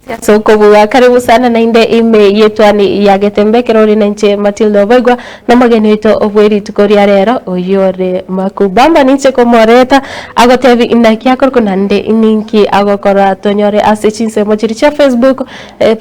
Ase okobua, karibu sana naende ime y'etwani ya Getembe ekero ore nainche Matilda Obaigwa na omogeni oito bwe rituko ria rero oyio ore Makubamba ninche komoreta agotebi inaki akorokwa naende ninki agokora tonyore ase chinsemo chiria chia Facebook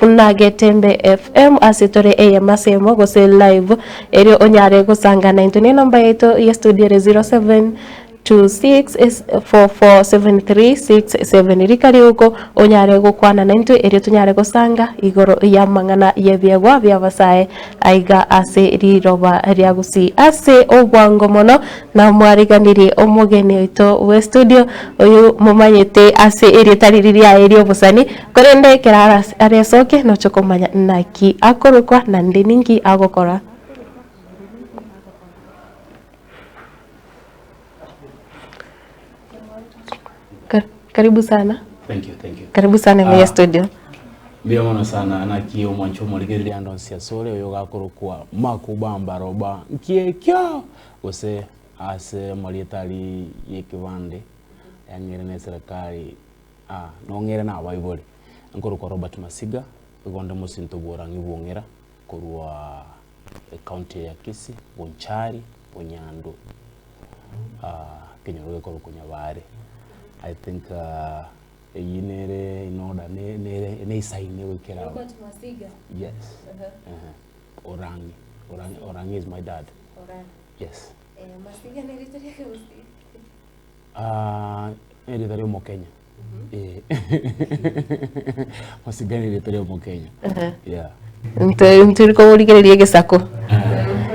buna Getembe FM ase tore eyemo ase eyemo gose live erio onyare gosanga naintwe ne enamba yaito ya studio ere 0726447367 rika riuko onyare gokwana naintwe erio tonyare gosanga igoro y'amang'ana y'ebiegwa bi'abasae aiga ase riroba ria Gusii. Ase obwango mono namwariganirie omogeni oito bwe studio oyo momanyete ase erieta riria riaye ri'obosani korende ekero aresoke noche komanya naki akorokwa naende ninki agokora. Karibu sana. Thank you, thank you. Karibu sana ime ya studio. Mbuya mono sana naki omwancho omorigereria ande onsi asore oyo gakorokwa Makubamba Roba nkiekio gose ase amarieta aria yekebande yang'eire na eserekari ah nong'eire na abaibori nkorokwa Robert Masiga igo onde mosinto bwa Orang'i bwong'era korwa Ecounty ya Kisii, Bonchari, Bonyando, ekenyoro gekorokwa Nyabare. I think eyio nere in order ne- nere neisaine goikera abwo. Robert Masiga. Yes. Ehe. Orang'i, Orang'i, Orang'i is my dad. Yes. Masiga nerieta ria Ekegusii? Nerieta ria omokenya. Eh. Masiga nerieta ria omokenya. Yeah. Intwe nturi korigereria egesaku.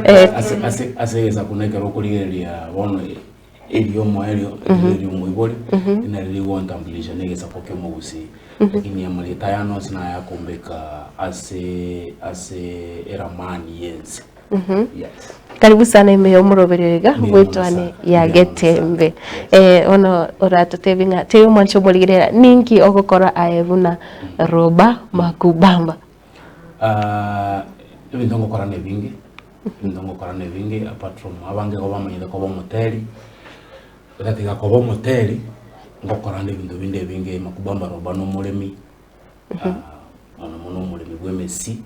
Eh. Ase ase ase egesaku na ekero okorigereria bono erio omoerio erio omoibori nari rigontambulisha na egesaku kia omogusii. Lakini amarieta aya nonsi nayakombeka ase ase eramani yense. Yes. Karibu sana ime y'omoroberio iga Mbuya mono bw'etwane sana. ya Mbuya mono Getembe. sana. Eh, bono oratotebie ng'a tebia omwancho omorigerera ninki ogokora aye buna Roba Makubamba. Ah, ebinto ngokora na ebinge, ebinto ngokora na ebinge apart from abange igo bamanyete koba omoteri, gotatiga koba omoteri, ngokora nde ebinto binde ebinge Makubamba Roba na omoremi, mono mono omoremi bwa emesi,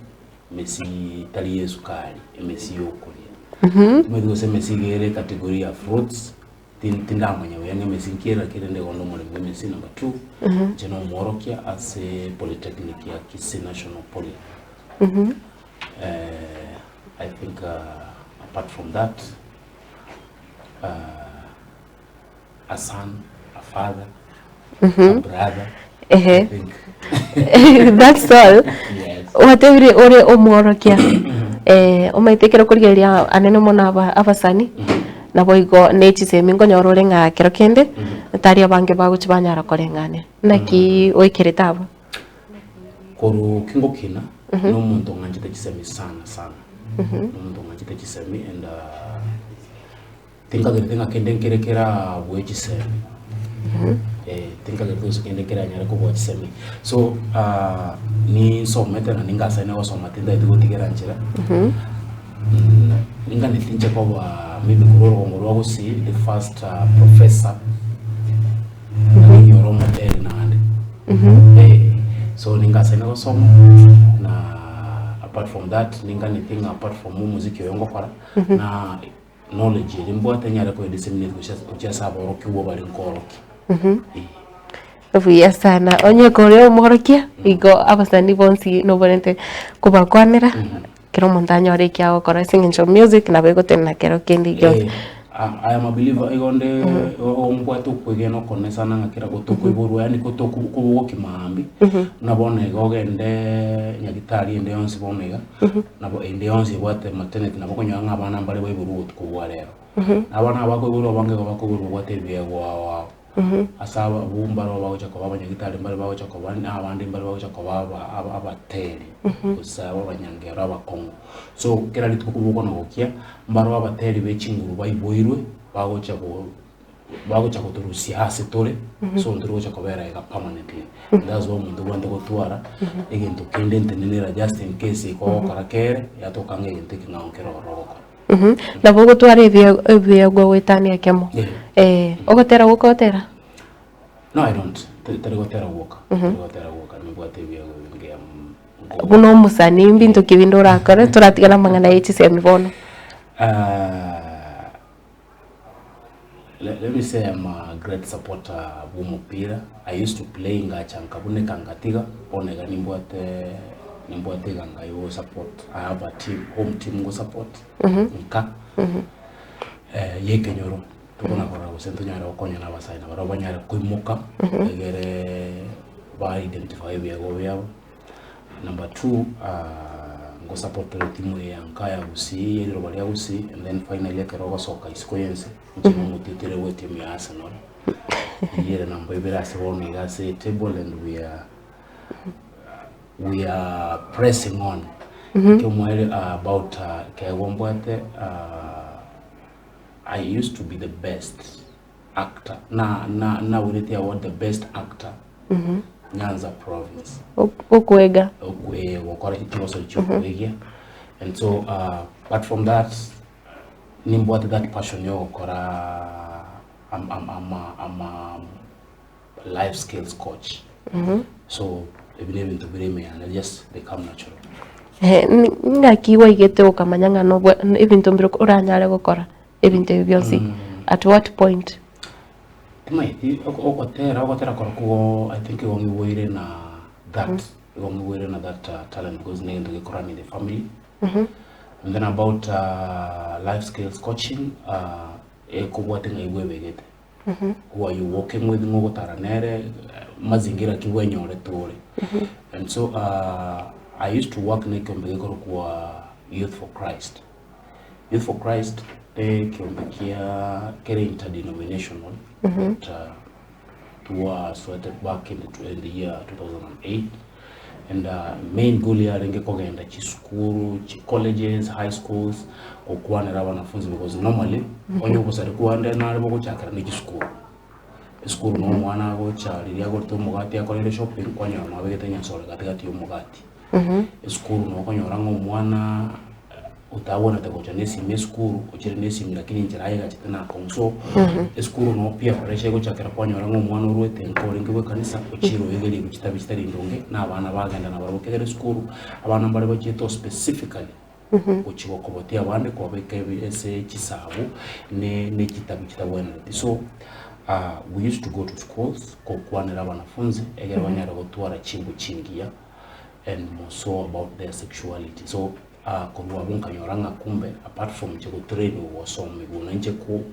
emesi tari ya esukari, emesi ya okoria. Timanyeti gose emesi iga ere ecategory ya fruits, tin- tindamanya buya ng'a emesi nki ere lakini rende igo nde omoremi bwa emesi. Number two, inche na omworokia ase polytechnic ya Kisii National Poly. I think apart from that, a son, a father, a brother, Ehe. I think. That's all. Yes. Gwatebire ore omworokia eh, omanyete ekero okorigereria anene mono aba abasani naboigo ne chisemi nkonyora ore ng'a kero kende tari abange bagochi banyara koreng'ania naki oikerete abwo. Korwa kingokina, na omonto ong'anchete chisemi sana sana. Na omonto ong'anchete chisemi and Tinkagerete ng'a kende nkere kerabue chisemi, eh, tinkagerete gose kende keranyare kobua chisemi. So ninsomete na ningasaine gosoma tintagete gotigera nchera, ninganeti inche koba maybe korwa orogongo rwa Gusii the first professor, narinyore omoteri naende, eh, so ningasaine gosoma na apart from that ninganeti ng'a apart from omosiki oyo ngokora na. Knowledge eria mbwate nyare koe disseminate gochia gochia ase aborokigwa bare nkorokia. Eh. Buya sana onye kore omworokia igo abasani bonsi noborente kobakwanera kera omonto anyore eki agokora ase eng'encho music nabo egotenena kero kende gionsi. Eh, I I am a believer igo nde ombwate okwegena okonene sana ng'a kera gotokoiborwa yaani gotokobogokia maambia, buna bono iga ogende nyagitari ende yonsi bono iga. Nabo ende yonsi ebwate maternity nabo okonyora ng'a abana mbare baiborwe obotuko bwa rero. Na abana aba bakoiborwa abange igo bakoiborwa babwate ebiegwa ao ao. Ase aba abwo mbare bagocha koba abanyagitari mbare bagocha koba na abande mbare bagocha koba aba aba abateri gose abanyangero abakong'u. So kera rituko kobokwa na gokia, mbaro abateri be chinguru baiboirwe bagocha go. bagocha gotorusia ase tore, so ntori gocha kobera iga permanently. That's why omonto obwenerete gotwara egento kende ntenenera just in case ekogokora kere, yatoka ng'a egento ekeng'ao nkere ororo ogokora. Nabo ogotwara ebiegwa goetania ekemo. Yeah. Ogotera gokotera? No I don't. Tari gotera gwoka, tari gotera gwoka, nimbwate ebiegwa ebinge nko. Buna omosanii mbinto ki binde orakore toratigane amang'ana ye chisemi bono? Let me say I'm a great supporter bw'omopira, I used to play ngacha nkabuneka ngatiga, bono iga nimbwate nimbwate eganga yo support, I have a team, home team ngo support nka ye ekenyoro. Tokona korora gose ntonyare gokonya na abasae na barabwo banyare koimoka egere ba identify ebiegwa biabo. Number two, ngosupport tore etimu eye ya nka ya Gusii ya eriroba ria Gusii and then finally ekero ogosoka isiko ya ense, inche nomotitire bwa etimu ya Arsenal, eyio ere namba ibere ase bono iga ase etable and we are we are pressing on. Ekio about keegwa mbwate. I used to be the best actor na na nawinete award the best actor Nyanza province Okwega. Gokora chigoso chiokwegia and so apart from that nimbwate that passion yogokora I'm, I'm, I'm, a, I'm a life skills coach so ebi nebinto bire ime yane just they come natural. Ehe, ng'aki gwaigete okamanya ng'a nobwe ebinto mbire oranyare gokora ebinto ebi bionsi at what point? Timaeti ogotera ogotera korokwo I think igo ng'iboire na that igo ng'iboire na that talent because negento gekorana in the family and then about life skills coaching ekobwate ng'a ibwebegete. Who are you walking with ng'o ogotara nere mazingira ki bwenyorete ore and so I used to work na ekiombe gekorokwa Youth for Christ. Youth for Christ ne ekiombe kia kere interdenominational but twasoete back in the, in the year 2008 and main goal yarenge kogenda chisukuru, chicolleges, high schools, gokwanera abanafunzi because normally onye obosari kwande nare bogochakera ne chisukuru. Esukuru na omwana agocha riria agorete omogati akorire shopping kwanyora mwabegete enyasore gatigati ya omogati. Esukuru nabo okonyora ng'a omwana otabwenerete gocha na esimi esukuru, ochire na esimi lakini enchera ayegachete na akong'u. So, esukuru nabo peer pressure egochakera kwanyora ng'a omwana orwete nka orenge bwa ekanisa, ochire oegerigwe chitabi chitari ndonge, na abana bagenda nabarabwo ekiagera esukuru, abana mbare bachiete oo specifically gochia gokobotia abande kobabeka ebi ase chisabu ne ne chitabi chitabwenereti. So, we used to go to schools gokwanera abanafunzi ekero banyare gotwara chimbu chingiya and more so about their sexuality. So, Korwa abwo nkanyora ng'a kumbe apart from inche gotrainigwa gosomigwa na inche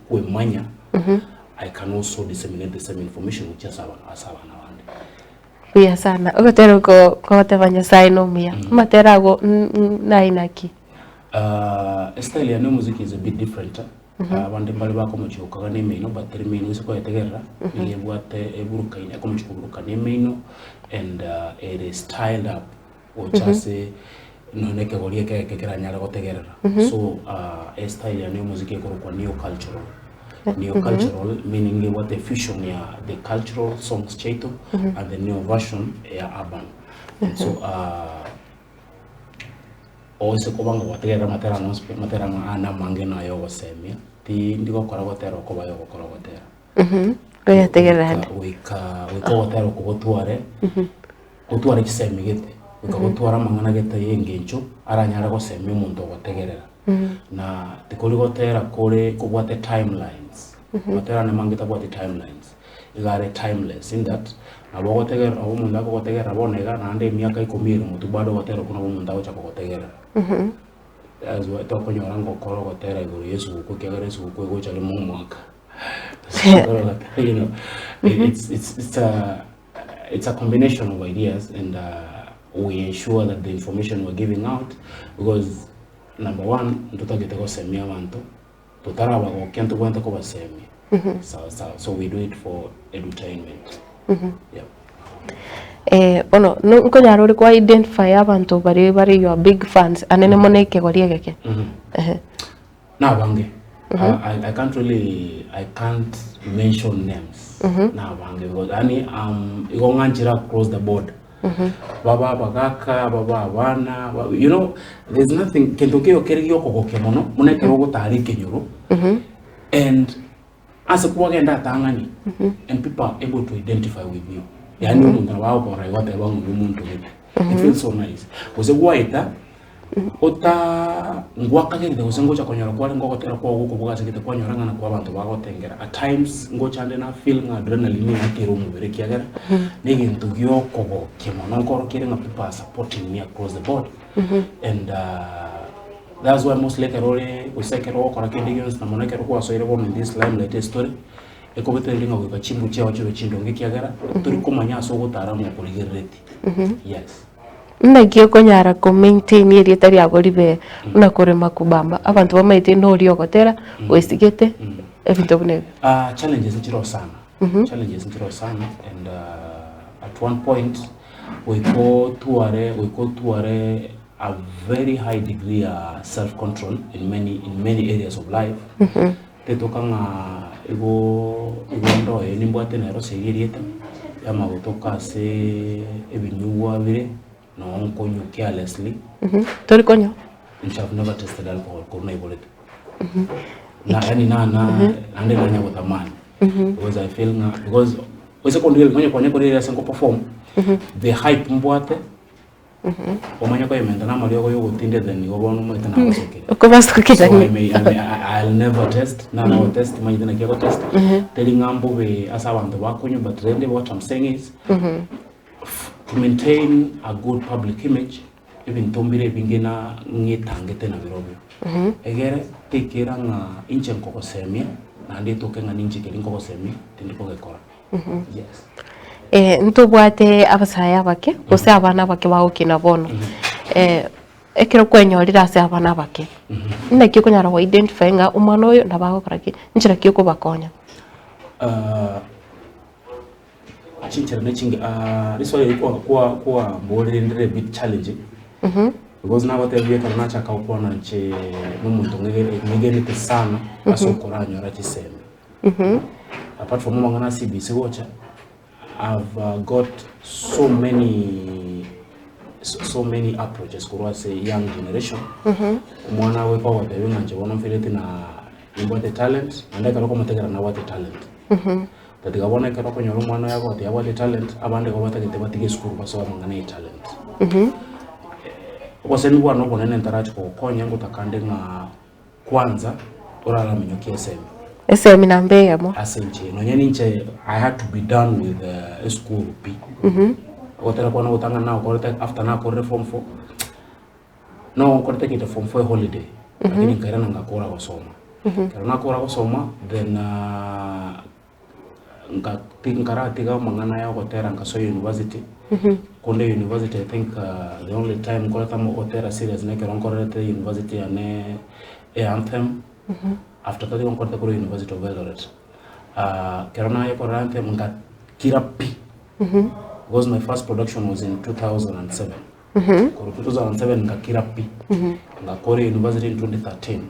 kwemanya, I can also disseminate the same information gochia ase abana ase abana bande. Buya sana. Ogotera oko kogoteba Nyasaye nomuya. Amatera ago naye naki? Estyle yane y'omoziki is a bit different. Abande mbare bakomochia gokaga na emeino but teri meino gose koyetegerera, nigo ebwate eburukaine ekomochia koburuka na emeino and ere styled up. gocha ase nonya na ekegori eke egeke keranyare gotegerera. So estyle yane ya omoziki ekorokwa neo cultural. Neo cultural meaning ebwate efusion ya the cultural songs chiaito and the neo version ya urban. And so ose koba ng'a gwategerera amatera ane onsi pi, amatera ane amange naye ogosemia, tindi gokora gotera okoba aye ogokora ogotera. Oyategerera ande. Goika goika ogotera okwo gotware gotware chisemi gete, goika gotware amang'ana gete ya engencho aranyare gosemia omonto ogotegerera. Na tikori gotera kore kobwate timelines, amatera ande mange tabwati timelines, iga are timeless in that nabo ogotegerera nabo omonto akogotegerera bono iga naende emiaka ikomi ere motwe bado ogotera okwo nabo omonto agocha kogotegerera. That's why tokonyora ngokora ogotera igoro ya esuguku ekiagera esuguku egocha rimo omwaka. You know, it's, it's, it's a, it's a combination of ideas and we ensure that the information we're giving out because number one ntotagete gosemia abanto totarabagokia ntobwenerete kobasemia sawa sawa so we do it for edutainment yeah. Eh, bono no- nkonyara ore kwa identify abanto baria bare your big fans anene mono ekegori egeke Ehe. Nabange. I, I can't really, I can't mention names. Nabange because yani um, igo ng'anchire across the board. Baba abagaka, baba abana, ba- you know, there's nothing kento keiyo kere giokogokia mono, buna ekero ogotara ekenyoro and ase kwagenda atang'ani and people are able to identify with you. Yaani omonto nabo agokora igo oteba ng'a oyo omonto gete. It feels so nice. Gose gwaeta, otaa ngwakagerete gose ngocha konyora kware ngogotera kwago gokobuga ase gete kwanyora ng'a nakwo abanto bagotengera. At times ngocha nde na feel ng'a adrenaline eng'akere omobere ekiagera, na egento giokogokia mono nkorokia ere ng'a people are supporting me across the board and that's why mostly ekero ore gose ekero ogokora kende gionsi na mono ekero kwasoire bono in this limelight ase tore, Ekobetereria ng'a goika chimbu chiao chibe chindonge ekiagera tori komanya ase ogotara ng'a okorigereretie. Yes. Naki okonyara ko maintain erieta riago ribe buna kore Makubamba, abanto bamaete noria ogotera, oesigete, ebinto buna ebio. Ah, challenges nchiroo sana, challenges nchiroo sana and at one point goika otware goika otware a very high degree ya self control in many in many areas of life. Tetoka ng'a igo igo ndoe nimbwate nero ase erieta y'amagotoka ase ebinyugwa bire noo nkonywa carelessly. Tori konywa? Inche have never tasted alcohol korwa naiboretwe. Na yaani na na naende nanya gotamani because I feel ng'a because oise kondigereria onye konya korigereria ase nko perform the hype mbwate. Omanye koyementa namariogo y'ogotindete nigo bono omanyete nagosokire. Okobasokera So I may, I may, I, I'll never test, nana gotest, manyete naki agotest. Teri ng'a mbobe ase abanto bakonywa, but rende what I'm saying is, f- to maintain a good public image, ebinto mbire ebinge na ng'etangete na birobio. Egere, tekera ng'a inche nkogosemia, naende etoke ng'a ninche keria nkogosemia, tindi kogekora. Yes. Eh, ntobwate abasae abake gose abana abake bagokina bono eh, ekero kwenyorire ase abana abake naki okonyara go identify ng'a omwana oyo nabo agokora ki nchera ki okobakonya Ah, chinchera ne chinge ah, riswali eri kwa kwa kwamborire ndire a bit challenging because nagotebia ekero nachaka gokwana inche na omonto ng'ege ng'egenete sana ase okoranyora chisemi. Apart from amang'ana a CBC gocha, I've uh, got so many so, so many approaches korwa ase young generation omwana goika ogotebia ng'a inche bono mfeelete na nimbwate talent naende ekero okomotegera nabwate talent tatiga bono ekero okonyora omwana oyo agotebia abwate talent abande igo batagete batige esukuru basoe amang'ana ya etalent obosemi bwane obonene ntarachi kogokonya ngotaka nde ng'a Kwanza oraraminyokie esemi. Esemi namba eyemo. Ase inche nonya ninche I had to be done with esukuru pi. Ogotera kwane ogotang'ana nagokorete after nakorire form four, no nkorete gete form four eholiday, lakini nkairana ngakora gosoma. Ekero nakora gosoma then Ngati nkaratiga amang'ana aya ogotera nkasoa university, konde university I think the only time nkorete amo ogotera serious na ekero nkorerete university yane e anthem, after that igo nkorete korwa university of Eldoret. Ekero nayekorera anthem ngakira pi, because my first production was in 2007, korwa 2007 ngakira pi, ngakora university in 2013.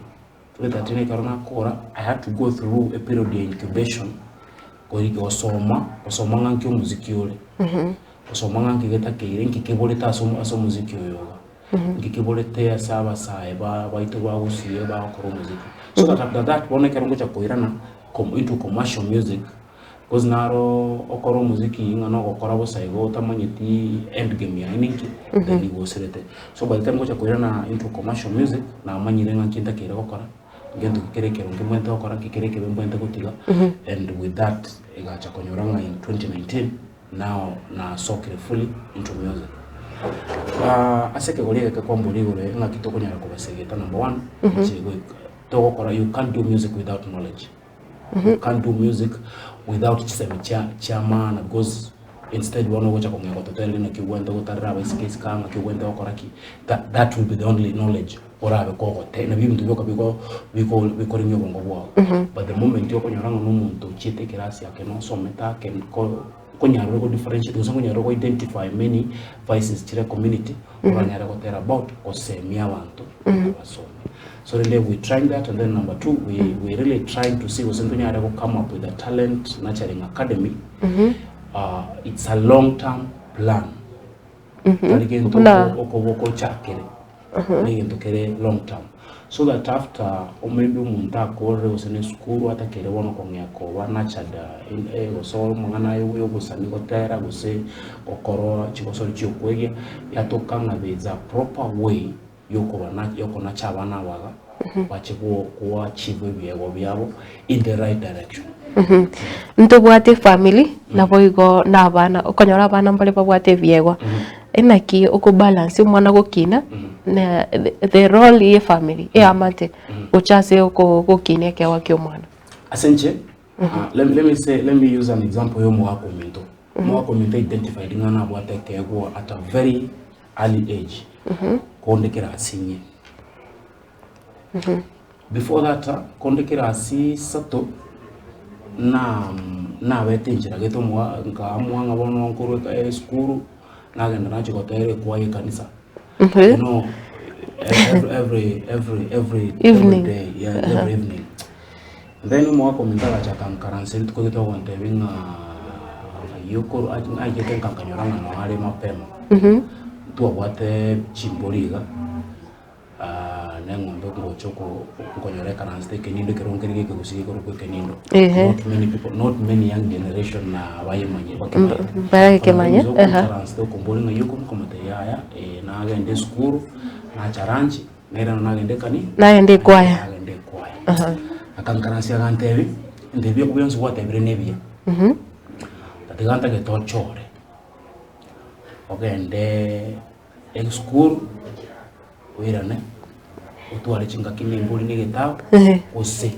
2013 ekero nakora, I had to go through a period ya incubation, korigia gosoma, gosoma ng'a nki omoziki ore, gosoma ng'a nki getakeire, nki keborete ase omo ase omoziki oyo iga, nki keborete ase abasae ba baito ba gusii bagokora omoziki. So that after that, bono ekero ngocha koirana com into commercial music, Because naro okore omoziki ng'a nogokora bosa igo otamanyeti end game yaye ninki, then nigo osirete. So by the time ngocha koirana into commercial music, namanyire ng'a nki ntakeire gokora, ngento ki kere ekeronge mbwenerete gokora, nki kere ekebe mbwenerete gotiga, and with that egacha konyora ng'a in 2019 now nasokire fully into music. Ase ekegori egeke kwambora igoro ng'aki tokonyara kobasegeta number one, inche goika togokora you can't do music without knowledge. You can't do music without chisemi chia chia maana because instead bono ogocha kong'ea gototereria naki obwenerete gotarera abaiseke isiko aa ng'aki obwenerete gokora ki, that that will be the only knowledge orabe kogote nabio ebinto bioka biko biko bikorimia obongo bwao. But the moment okonyora ng'a na omonto ochiete ekerasi ake na osomete ake ko nkonyara ore go differentiate gose nkonyara ore go identify many vices chire community oranyare gotera about gosemia abanto nabasomia. So rende we trying that and then number two we, we really trying to see gose ntonyare go come up with a talent nurturing academy uh, it's a long term plan tari gento Buna- okoba okochakere na egento kere long term. So that after maybe omonto akorire gose na esukuru atakere bono kong'ea koba nurtured gose amang'ana aye ya obosani gotera gose gokorwa chigosori chia okwegia, yatoka ng'a there is a proper way yokobana yokonacha abana aba iga bache go go achieve ebiegwa biabo in the right direction. Ntobwate efamiri naboigo na abana, okonyora abana mbare babwate ebiegwa, enaki okobalance omwana gokina na the role ya efamiri eamate gocha ase oko gokinia ekeegwa kia omwana. Ase inche, let me, let me say, let me use an example ya omogaka ominto. Omogaka ominto identified ng'a nabwate ekeegwa at a very early age, konde kerasinye. Before that, konde kerasi isato, na nabete enchera gete omoa nkaamua ng'a bono nkorwa eka esukuru, nagenda nachia gotera ekwaya ekanisa. You know, every every every every every Evening. day, yeah, every evening. Then omogaka ominto agacha akankaransa rituko gete ogontebia ng'a ng'ai okorwa aigete nka nkanyora ng'a noo are mapema. Ntwabwate chimbori iga. na eng'ombe ngocha oko nkonyora ekaransete ekenindo ekero nkere gekegusii gekorokwa ekenindo. Ehe. Not many people, not many young generation na bayemanye bakemanyete. Barakemanye, Bono aha. oikaransete okombori ng'ai okorwa nkomotebia yaya nagenda esukuru, nacha lunch, nairana nagenda ekani Nagenda ekwaya. nagenda ekwaya. Aha. Akankaransia agantebia, ntebia bionsi gwatebire nebiya, but iga ntagete ochore, ogende Esukuru, oirane, otware chingaki na embori na egetabu, gose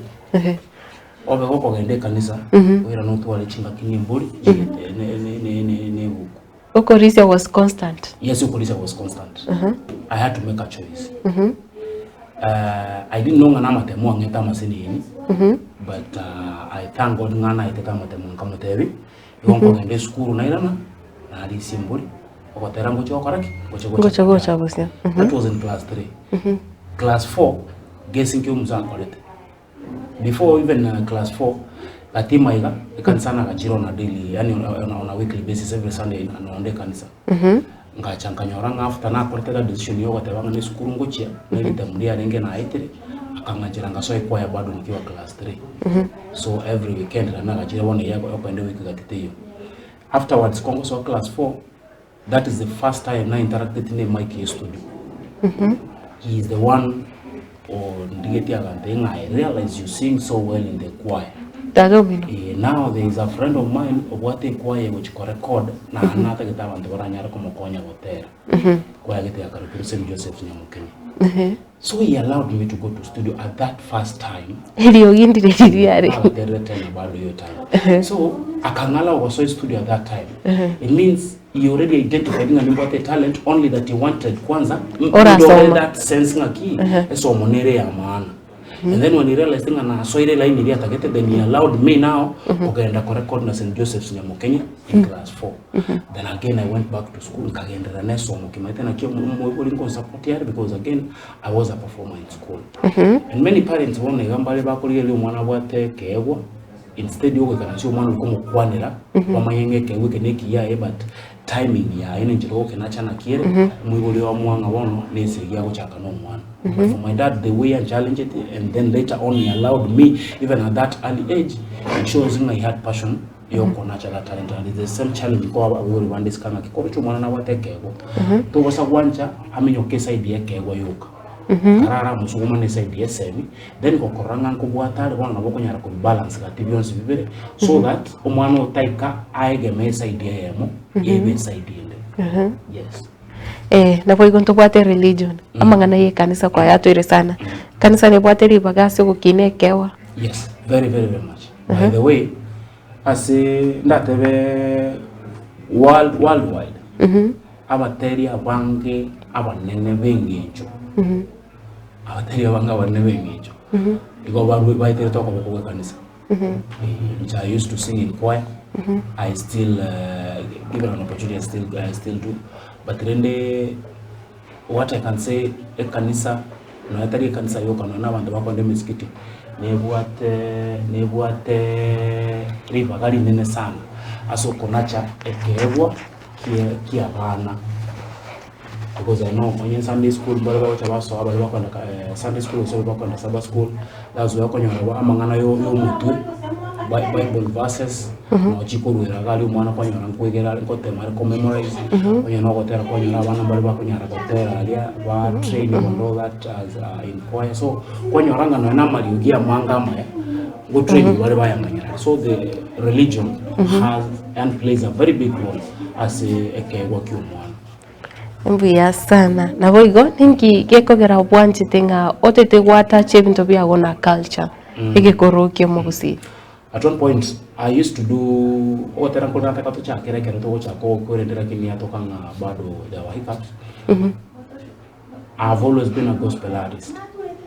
obe gokogenda ekanisa, oirane otware chingaki na embori na ebuku. Okorisia was constant. Yes, okorisia was constant. I had to make a choice. I didn't know ng'a namatemo ang'ete amaseneni, but I thank God ng'a naetete amatemo nkamotebia, igo nkogenda esukuru nairana, narisia embori. Ogotera ngochia gokora ki? Ngochia gocha Ngochia gocha baadaye. bosio. That was in class 3. Class 4, guess nki omusa akorete? Before even class 4, Gatima iga, ekanisa nagachire on a daily, yaani on a, on a weekly basis every Sunday nonde ekanisa. Ngacha nkanyora ng'a after nakorete that decision ya ogoteba ng'a na esukuru ngochia, na eritemu riarenge naetire, akang'anchera ngasoa ekwaya bado nikiwa class 3. So every weekend nari nagachire bono eyio okoenda ewiki gati teiyo. Afterwards kongosoa class 4 that is the first time na interacted ne mic ye studio. He is the one ondigetie agantebia ng'a I realize you sing so well in the choir. Tata omino. Eh, now there is a friend of mine obwate echoir egochi korecord na natagete abanto baranyare komokonya gotera. Choir gete yakarokirwe St. Joseph's Nyamukenye. So he allowed me to go to studio at that first time. Eriogi ndire riria are. Agaterera tena bado hiyo time. So akang'ala ogosoa studio at that time. It means he already identified ng'a nimbwate talent only that he wanted kwanza Orasoma. that sense ng'aki esomo nere ya maana. And then when he realized ng'a nasoire line eria atagete then he allowed me now kogenda korecord na St. Joseph's Nyamukenye in class 4. Then again I went back to school nkagenderera na esomo kimaete naki omoibori nkonsupport are because again I was a performer in school. And many parents bono iga mbare bakorigereria omwana abwate ekeegwa instead ya ogoikaransia omwana oria komokwanera bamanye ng'a ekeegwa eke nekiya aye but timing yaye na enchera ogokenacha naki ere omoibori oyo amoa ng'a bono na esegi agochaka na omwana. But for my dad the way a challenged it and then later on he allowed me even at that early age it shows ng'a he had passion yokonacha that talent and it's the same challenge ko abaibori bande isiko ng'aki koroche omwana nabwate ekeegwa togosa gwancha aminyoke eside ya ekeegwa yoka karara amosuguma na eside ya esemi then gokorora ng'a nkobwata are bono nabo okonyara kobibalance gati bionsi bibere so that omwana otaika aegeme eside eyemo ebe eside ende yes. Eh, naboigo ntobwate religion, amang'ana ya ekanisa kwayatweire sana. Ekanisa nebwate ribaga ase ogokina ekewa. Yes, very very very much. By the way, ase ndatebe world worldwide abateri abange abanene b'eng'encho abateri abange abanene b'eng'encho igo barwe baeterete okoboko gwa ekanisa. Which I used to sing in choir. I still given an opportunity I still I still do. But rende what I can say ekanisa nonya tari ekanisa yoka nonya na abanto bakoenda emisikiti nebwate nebwate ribaga rinene sana ase okonacha ekeegwa kie kiabana. Because I know onye Sunday school mbare bagocha basoa baria bakoenda Sunday school gose baria bakoenda Sabbath school, that's why okonyora bo amang'ana yo yomotwe, bible verses, nabo chikorwera iga aria omwana kwanyora nkoegera are nkotema are komemorize, onye na ogotera kwanyora abana mbare bakonyara gotera aria, ba train and all that as in choir, so kwanyora ng'a nonye na amariogi amange amaya, ngotrainiwa bare bayamanyera. So the religion has and plays a very big role ase ekeegwa kia omwana. Mbuya sana. Naboigo ninki gekogera bwanchete ng'a otete gwatacha ebinto biago na culture egekoro ki'omogusii? At one point I used to do ogotera nkore nataka tochakere ekero togochaka ogokwerende lakini yatoka ng'a bado there were hiccups. I've always been a gospel artist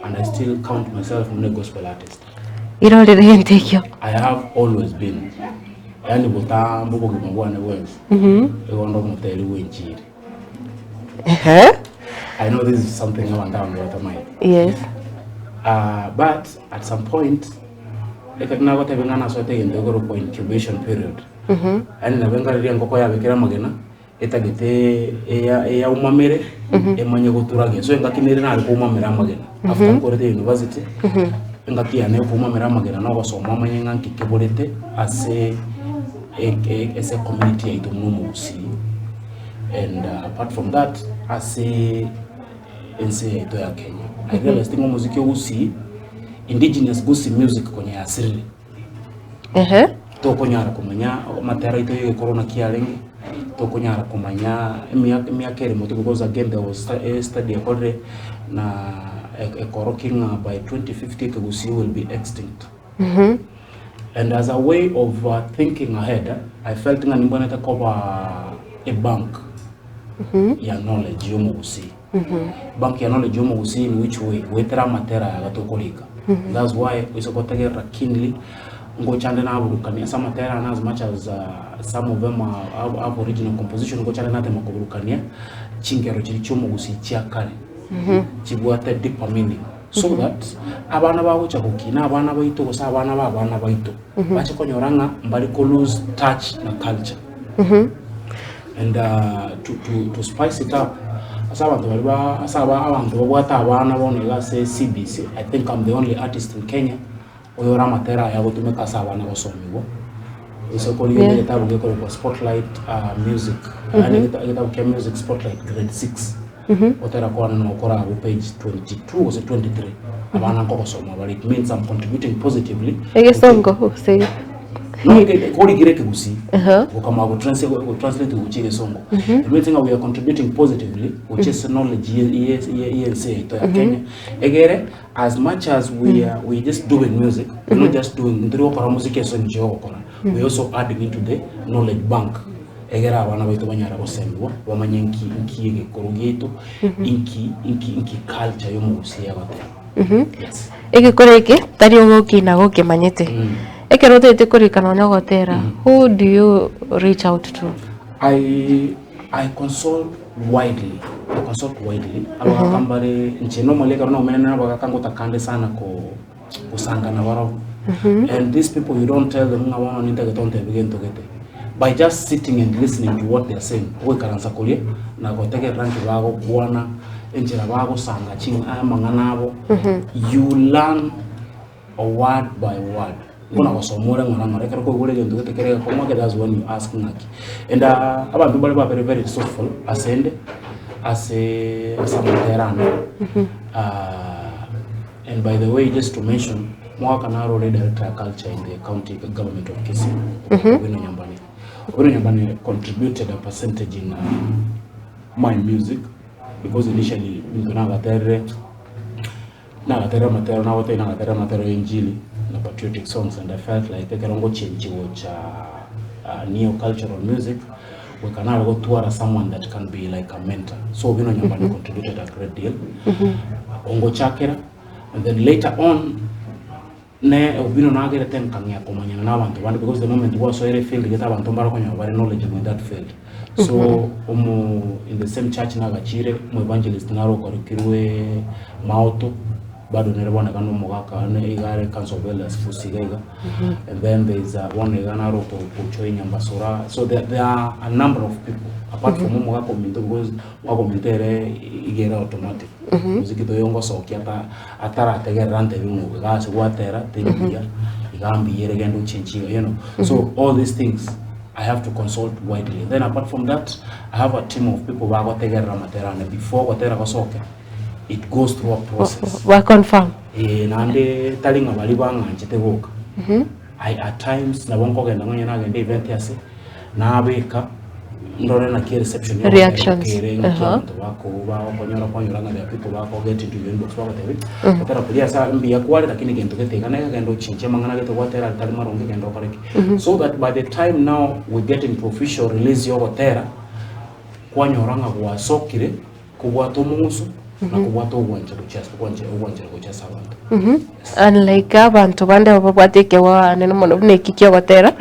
and I still count myself buna a gospel artist. Irorere egento ekio. I have always been yaani botambe obogima bwane bwensi igo nde omoteri bwenchiri. Ehe. I know this is something abanto abange batamaete. Yes. But at some point ekero nagotebia ng'a nasoete egento gekorokwa incubation period, yaani nabo enkareri engoko yabekire amagena etagete eya eyaumamere emanye goturagia so engaki nere nare koumamera amagena after nkorete university engaki yane yokoumamera amagena na ogosoma omanye ng'a nki keborete ase e- ase ecommunity yaito buna omogusii and apart from that ase ense yaito ya Kenya. I realized ng'a omoziki o Gusii, indigenous Gusii music konya yasirire. Ehe. Tokonyara komanya amatera aito ya egekoro naki arenge, tokonyara komanya emiaka emiaka ere motwe because again there was a study ekorire na ekorokia ng'a by 2050 ekegusii will be extinct. And as a way of thinking ahead, I felt ng'a nimbwenerete koba a bank ya knowledge ya omogusii. Bank ya knowledge ya omogusii in which way? Goetera amatera aya tokorika. That's why oise gotegerera keenly, ngocha nde naburukania ase amatera aya as much as some of them are have original composition, ngocha nde natema koburukania chingero chiria chia omogusii chia kare, chibwate deeper meaning. So that abana bagocha gokina abana baito gose abana ba abana baito bache konyora ng'a mbari ko lose touch na culture. And to, to, to spice it up ase abanto baria ba ase aba abanto babwate abana bono iga ase CBC, I think I'm the only artist in Kenya oyore amatera aya agotumeka ase abana gosomigwa. Gose korigia egetabu gekorokwa Spotlight Music, yaani egetabu kia Music Spotlight grade six. Gotera kwane nokore abwo page 22 gose 23 abana nkogosoma bare it means I'm contributing positively Egesongo gose No, korikire ekegusii Aha. gokamanya gotranslate gochia egesongo it means ng'a we are contributing positively gochia ase knowledge ye ense yaito ya Kenya egere as much as we are we just doing music we're not just doing ntori gokora muziki ase eng'encho ya ogokora we also adding into the knowledge bank Egere abana baito banyare gosemigwa bamanye nki nki egekoro giaito, inki inki inki culture y'omogusii egoteba. Yes. Egekoro eke tari ogokina gokemanyete. Ekero otagete korika nonya ogotera, who do you reach out to? I I consult widely, I consult widely, abagaka mbare inche normally ekero naumera na abagaka ngotakande sana ko gosanga nabarobwo and these people you don't tell them ng'a bono nintagete ontebie gento gete by just sitting and listening to what they are saying ogoikaransa koria na gotegerera nki bagokwana enchera bagosanga ching amang'ana abo you learn a word by word buna gosoma ore ng'ora ng'ora ekero kwaigure egento gete kere egekong'u ake that's when you ask ng'aki and abanto mbare babere very resourceful asende ase ase amatera ane And by the way just to mention, mwaka naro ore director ya culture in the county government of Kisii, Owino Nyambane. Owino Nyambane contributed a percentage in my music because initially into nagaterire nagaterire amatero nagotebia nagaterire amatero ya injili na patriotic songs and I felt like ekero ngochenchi gocha neo cultural music goika nare gotwara someone that can be like a mentor so Owino Nyambane contributed a great deal Kongochakera and then later on ne Obino nagerete nkang'ea komanyana na abanto bande because the moment gwasoire efield gete abanto mbare okonyora bare knowledgeable in that field so omo in the same church nagachire omo evangelist naro okorokirwe Maoto. bado nere bono iga na omogaka one iga are council of elders Kisii iga iga, and then there is bono iga naro okorokwa Ochoi Nyambasura, so there there are a number of people apart from omogaka ominto because omogaka ominto ere iga ere automatic, muziki toyo ngosokia ata atarategerera antebi ng'a iga ase gwatera teri buya, iga mbuya ere genda ochenchie iga you know, so all these things I have to consult widely. Then apart from that, I have a team of people bagotegerera amatera ane before gotera gosoke, it goes through a process. Ba confirm. Eh, naende tari ng'a baria bang'anchete goka. I at times nabo nkogenda ng'a onye nagenda event ase, nabeka ndore naki ereception ya Reactions, kere ng'aki aha. abanto bako bagokonyora kwanyora ng'a there are people bako get into your inbox bagotebi, gotera koria ase mbuya kware lakini gento gete iga na iga genda ochenchie amang'ana gete gwatera tari maronge genda okore ki. So that by the time now we get into official release ya ogotera, kwanyora ng'a gwasokire kobwata omong'uso na kobwata ogwancha gochia ase ogwancha ogwanchera gochia ase abanto. Unlike abanto bande babwate ekewawa nene mono buna eki kia ogotera,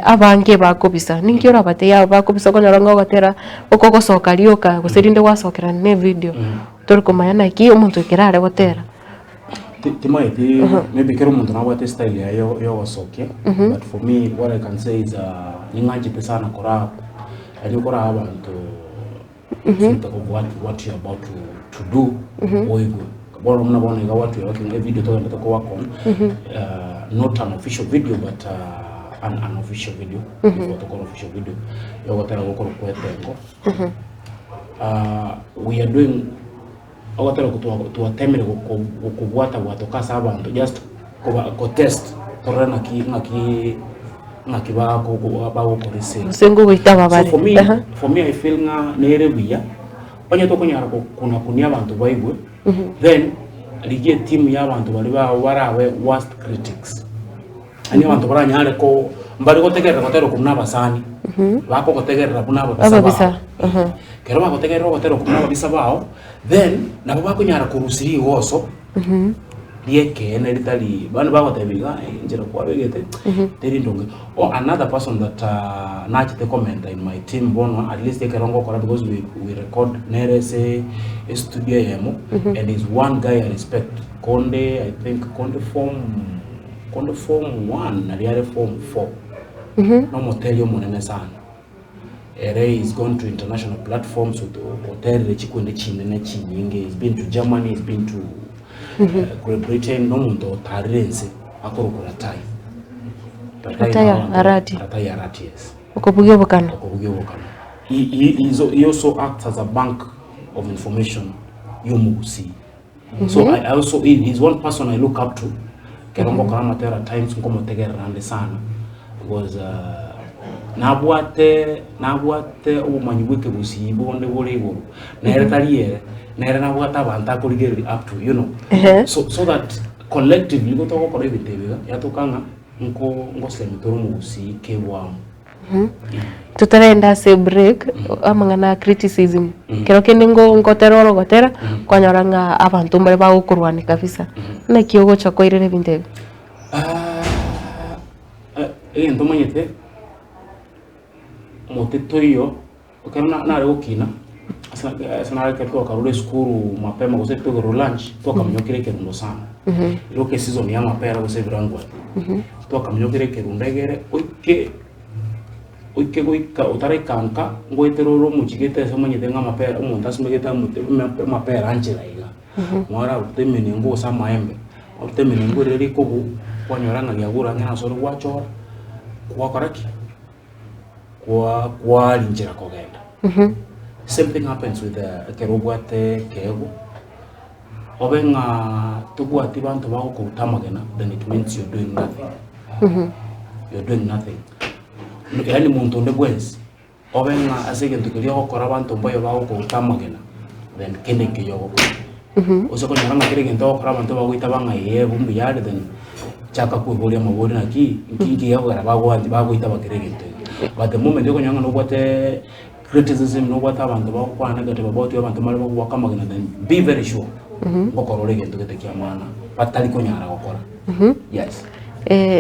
abange bakobisa, ninki orabatebie aba bakobisa okonyora ng'a ogotera okogosoka rioka gose rinde gwasokerana na evidio, tori komanya naki omonto ekero are gotera. Ti- Timaeti maybe kera omonto nabwate estyle yaye yo- yogosokia but for me what I can say is ning'anchete sana koraa yaani okoraa abanto think of what, what you're about to, to do oigwe bono buna bono iga what we are working a video togendete ko work on not an official video but an unofficial video before tokora official video yogotera gokoro kwetengo we are doing ogotera oko twa- twatemire goko- gokobwata bwatoka ase abanto just koba kotest torore naki ng'aki ng'aki bako bagokora esegi. Gose ngogoitaba So bare. for me, Aha. for me I feel ng'a nere buya onye tokonyara gokuna kunia abanto baigwe then rigia etimu ya abanto baria ba barabe worst critics. Yaani abanto baranyare ko mbari gotegerera gotera okwo buna abasani, bakogotegerera buna ababisa Ababisa, bao. aha. Ekero bagotegerera ogotera okwo buna ababisa bao, then nabo bakonyara korusia rigoso riekeene ritari bande bagoteba iga enchera kwabegete teri ndonge. Or another person that nachete komenta in my team bono at least ekero ngokora because we we record nere ase estudio eyemo and is one guy I respect konde I think konde form Konde form one naria are form four nomoteri omonene sana ere he's gone to international platforms oterire chikwende chinene chinyinge he's been to Germany he's been to Great Britain nomonto otarire ense akorokwa Ratai Ratai Arati. Ratai Arati yes Okobugia obokano. Okobugia obokano he, he, he also acts as a bank of information yomogusii So I, I also he, he's one person I look up to. Kero ngokora amatera at times nkomotegerera ande sana because uh, nabwate nabwate obomanyi bw'ekegusii bonde bore igoro nere tari ere nere nabwate abanto akorigereria up to you know Ehe. so, so that collectively nigo togokora ebinto ebi iga yatoka ng'a nko ngosemi tore omogusii kebwamo Totarenda ase ebreak, amang'ana a criticism, kero kende ngo ngotera orogotera, kwanyora ng'a abanto mbare bagokorwania kabisa. Naki ogocha koirera ebinto ebi? Egento omanyete, mote toiyo, ekero na- nare gokina, ase ase nare ekero twakarure esukuru mapema gose toigerwe lunch, twakaminyokire ekerundo sana. Iroka eseason ya amapera gose ebirangwati, twakaminyokire ekerundo egere oike oike goika otaraika nka, ngoetera ore omochie gete ase omanyete ng'a amapera omonto asimegete amote amapera anchera iga. Mwararute emenengo gose amaembe, orute emenengo eria rikobu, kwanyora ng'a riagure ang'e nase ore gwachora, gwakora ki? Kwa kwaria nchera kogenda. Same thing happens with ekero obwate ekeegwa, obe ng'a tobwati banto bagokoruta amagena then it means you're doing nothing. You're doing nothing. Yaani monto onde bwensi, obe ng'a ase egento keria ogokora abanto mbayo bagokoruta amagena, then kende nkeiyo ogokora. Ose konyora ng'a kera egento ogokora abanto bagoitaba ng'a ee bo mbuya are then chaka kweboria amabori naki, nki nki gekogera bagoanti bagoitaba kera egento eke. But the moment okonyora ng'a nobwate criticism nobwate abanto bagokwana negative about you abanto mbare bagogoaka amagena then be very sure ngokora ore egento gete kia maana batari konyara gokora. Yes.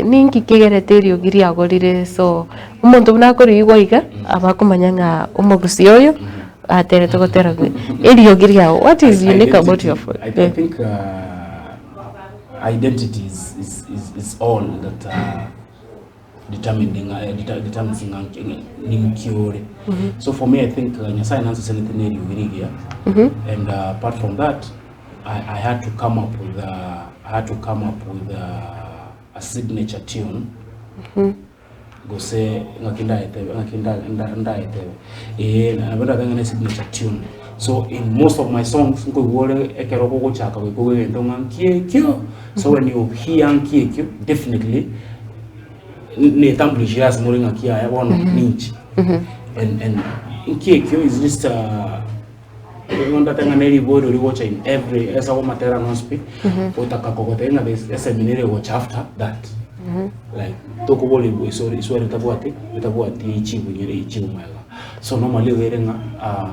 Ninki kegerete eriogi riago rire so omonto buna akorigwa iga aba akomanya ng'a omogusii oyo aterete gotera eriogi riago what is unique about your I, I think uh, Identity is, is, is, is all that determined ng'a determines ng'a ninki ore. So for me I think Nyasaye nansesenete na eriogi rigiya and apart from that I, I had to come up with a, I had to come up with a, a signature tune gose ng'aki ndayetebe ng'aki nda nda ndayetebe eh nabo ndatebe ng'a ne signature tune. So in most of my songs nkoigwa ore ekero gogochaka goika oigwe egento ng'a nki ekio, so when you hear nki ekio definitely netambulishe ase more ng'aki yaya bono ninche. And and nki ekio is just nigo ndatebe ng'a ne riborio rigocha in every ase amatera ane onsi pi, otaka kogotebia ng'a there is esemi nere egocha after that. Like tokoboria eswali eswali etabwati etabwati chibu nyiri chibu magega. So normally igo ere ng'a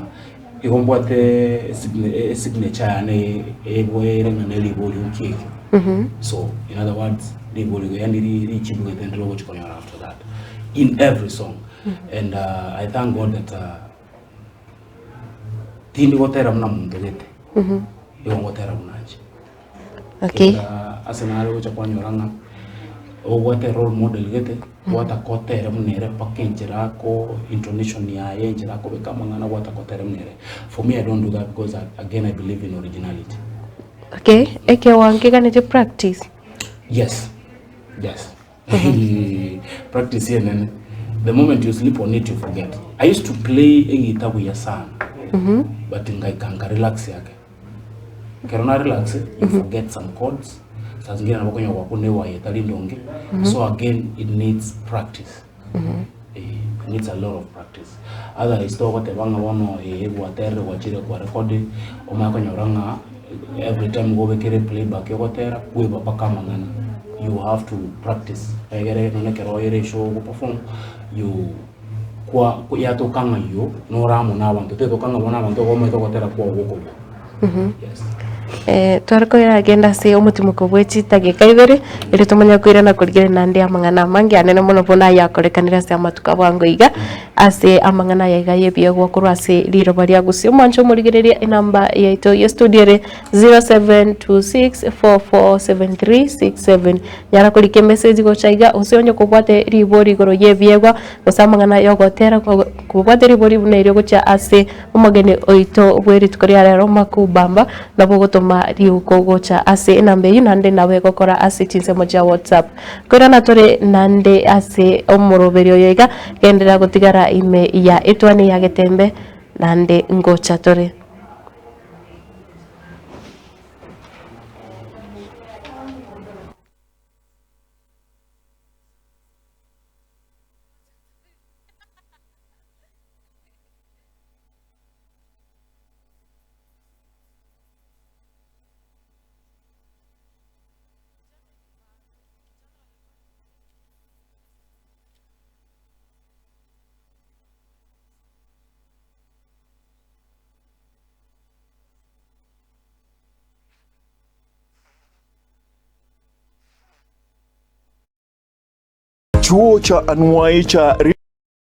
igo mbwate esigna esignature yane eboere ng'a ne riborio nki ekio. So in other words riborio igo yaani ri richibu gete ndire ogochi konyora after that in every song. And I thank God that tindi gotera buna monto gete, igo ngotera buna inche. Okay. Ekiagera ase nare gocha kwanyora ng'a obwate role model gete, gwataka otere buna ere mpaka enchera ako intonation yaye, enchera akobeka amang'ana gwataka otere buna ere. For me I don't do that because again I believe in originality. Okay, ekewango keganetie practice. Yes, yes. Practice enene. The moment you sleep on it you forget. I used to play egita buya sana but ngaika nka relax yake. Ekero na relax you forget some chords saa zingine nabo okonyora gwakuna ewaya etari ndonge so again it needs practice. Eh, it needs a lot of practice. Otherwise togoteba ng'a bono eh gwaterire gwachire kwa record omanye konyora ng'a every time gobekire playback ogotera kweba mpaka amang'ana. You have to practice egere nonye ekero ere eshow ogo perform you kwa yatoka ng'a iywo nore amo na abanto tetoka ng'a bono abanto igo omanyete ogotera kwago gokobua. Yes. Eh, tware koyagenda ase omotimoko bwe chidageka ibere, erio tomanye koirana korigereria naende amang'ana amange anene mono buna ayakorekanire ase amatuko a bwango iga, ase amang'ana aya iga y'ebiegwa korwa ase riroba ria Gusii. Omwanche omorigereria enamba yaito ya estudio ere 0726447367. Nyara korika emessage gocha iga, gose onye kobwate ribori igoro y'ebiegwa, gose amang'ana yogotera kobwate ribori buna erio gochia ase Omogeni oito bwe rituko ria rero Makubamba nabo ogotoma riuko gocha ase enamba eyio naende nabo egokora ase chinsemo chia WhatsApp. Koirana tore naende ase omoroberi oyo iga, genderera gotigara ime ya etwani ya Getembe naende ngocha tore. Chuo cha anuai cha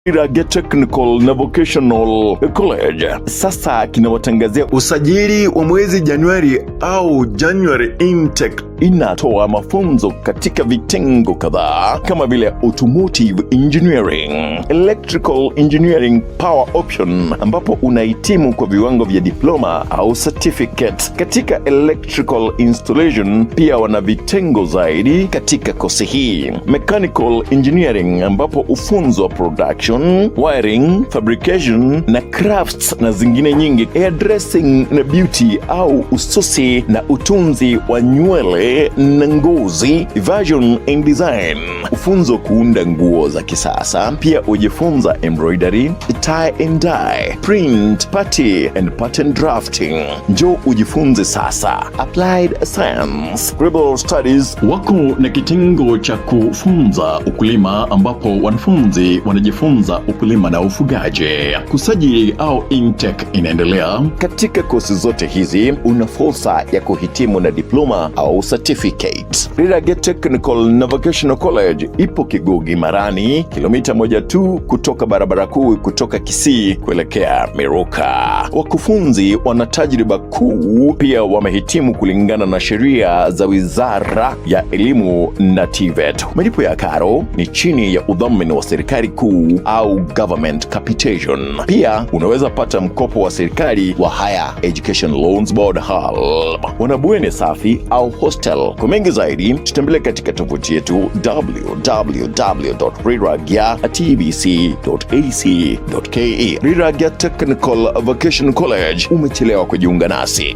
Rage Technical na Vocational College sasa kinawatangazia usajili wa mwezi Januari au January intake. Inatoa mafunzo katika vitengo kadhaa kama vile automotive engineering, electrical engineering power option, ambapo unahitimu kwa viwango vya diploma au certificate katika electrical installation. Pia wana vitengo zaidi katika kosi hii, mechanical engineering, ambapo hufunzwa production, wiring, fabrication na crafts na zingine nyingi, hairdressing na beauty au ususi na utunzi wa nywele na ngozi, fashion and design, ufunzo kuunda nguo za kisasa. Pia hujifunza embroidery, tie and dye, print, party and pattern drafting. Njoo ujifunze sasa. Applied Science, Global Studies wako na kitengo cha kufunza ukulima ambapo wanafunzi wanajifunza ukulima na ufugaji. Kusajili au intake inaendelea. Katika kosi zote hizi una fursa ya kuhitimu na diploma au certificate. certificate. Rirage Technical na Vocational College ipo Kigugi Marani, kilomita moja tu kutoka barabara kuu kutoka Kisii kuelekea Miruka. Wakufunzi wana tajriba kuu, pia wamehitimu kulingana na sheria za Wizara ya Elimu na TVET. Malipo ya karo ni chini ya udhamini wa serikali kuu au government capitation. Pia unaweza pata mkopo wa serikali wa Higher Education Loans Board HELB. Wana safi au hostel. Kwa mengi zaidi tutembelee katika tovuti yetu www.riragya.tbc.ac.ke. Riragya Technical Vocational College, umechelewa kujiunga nasi.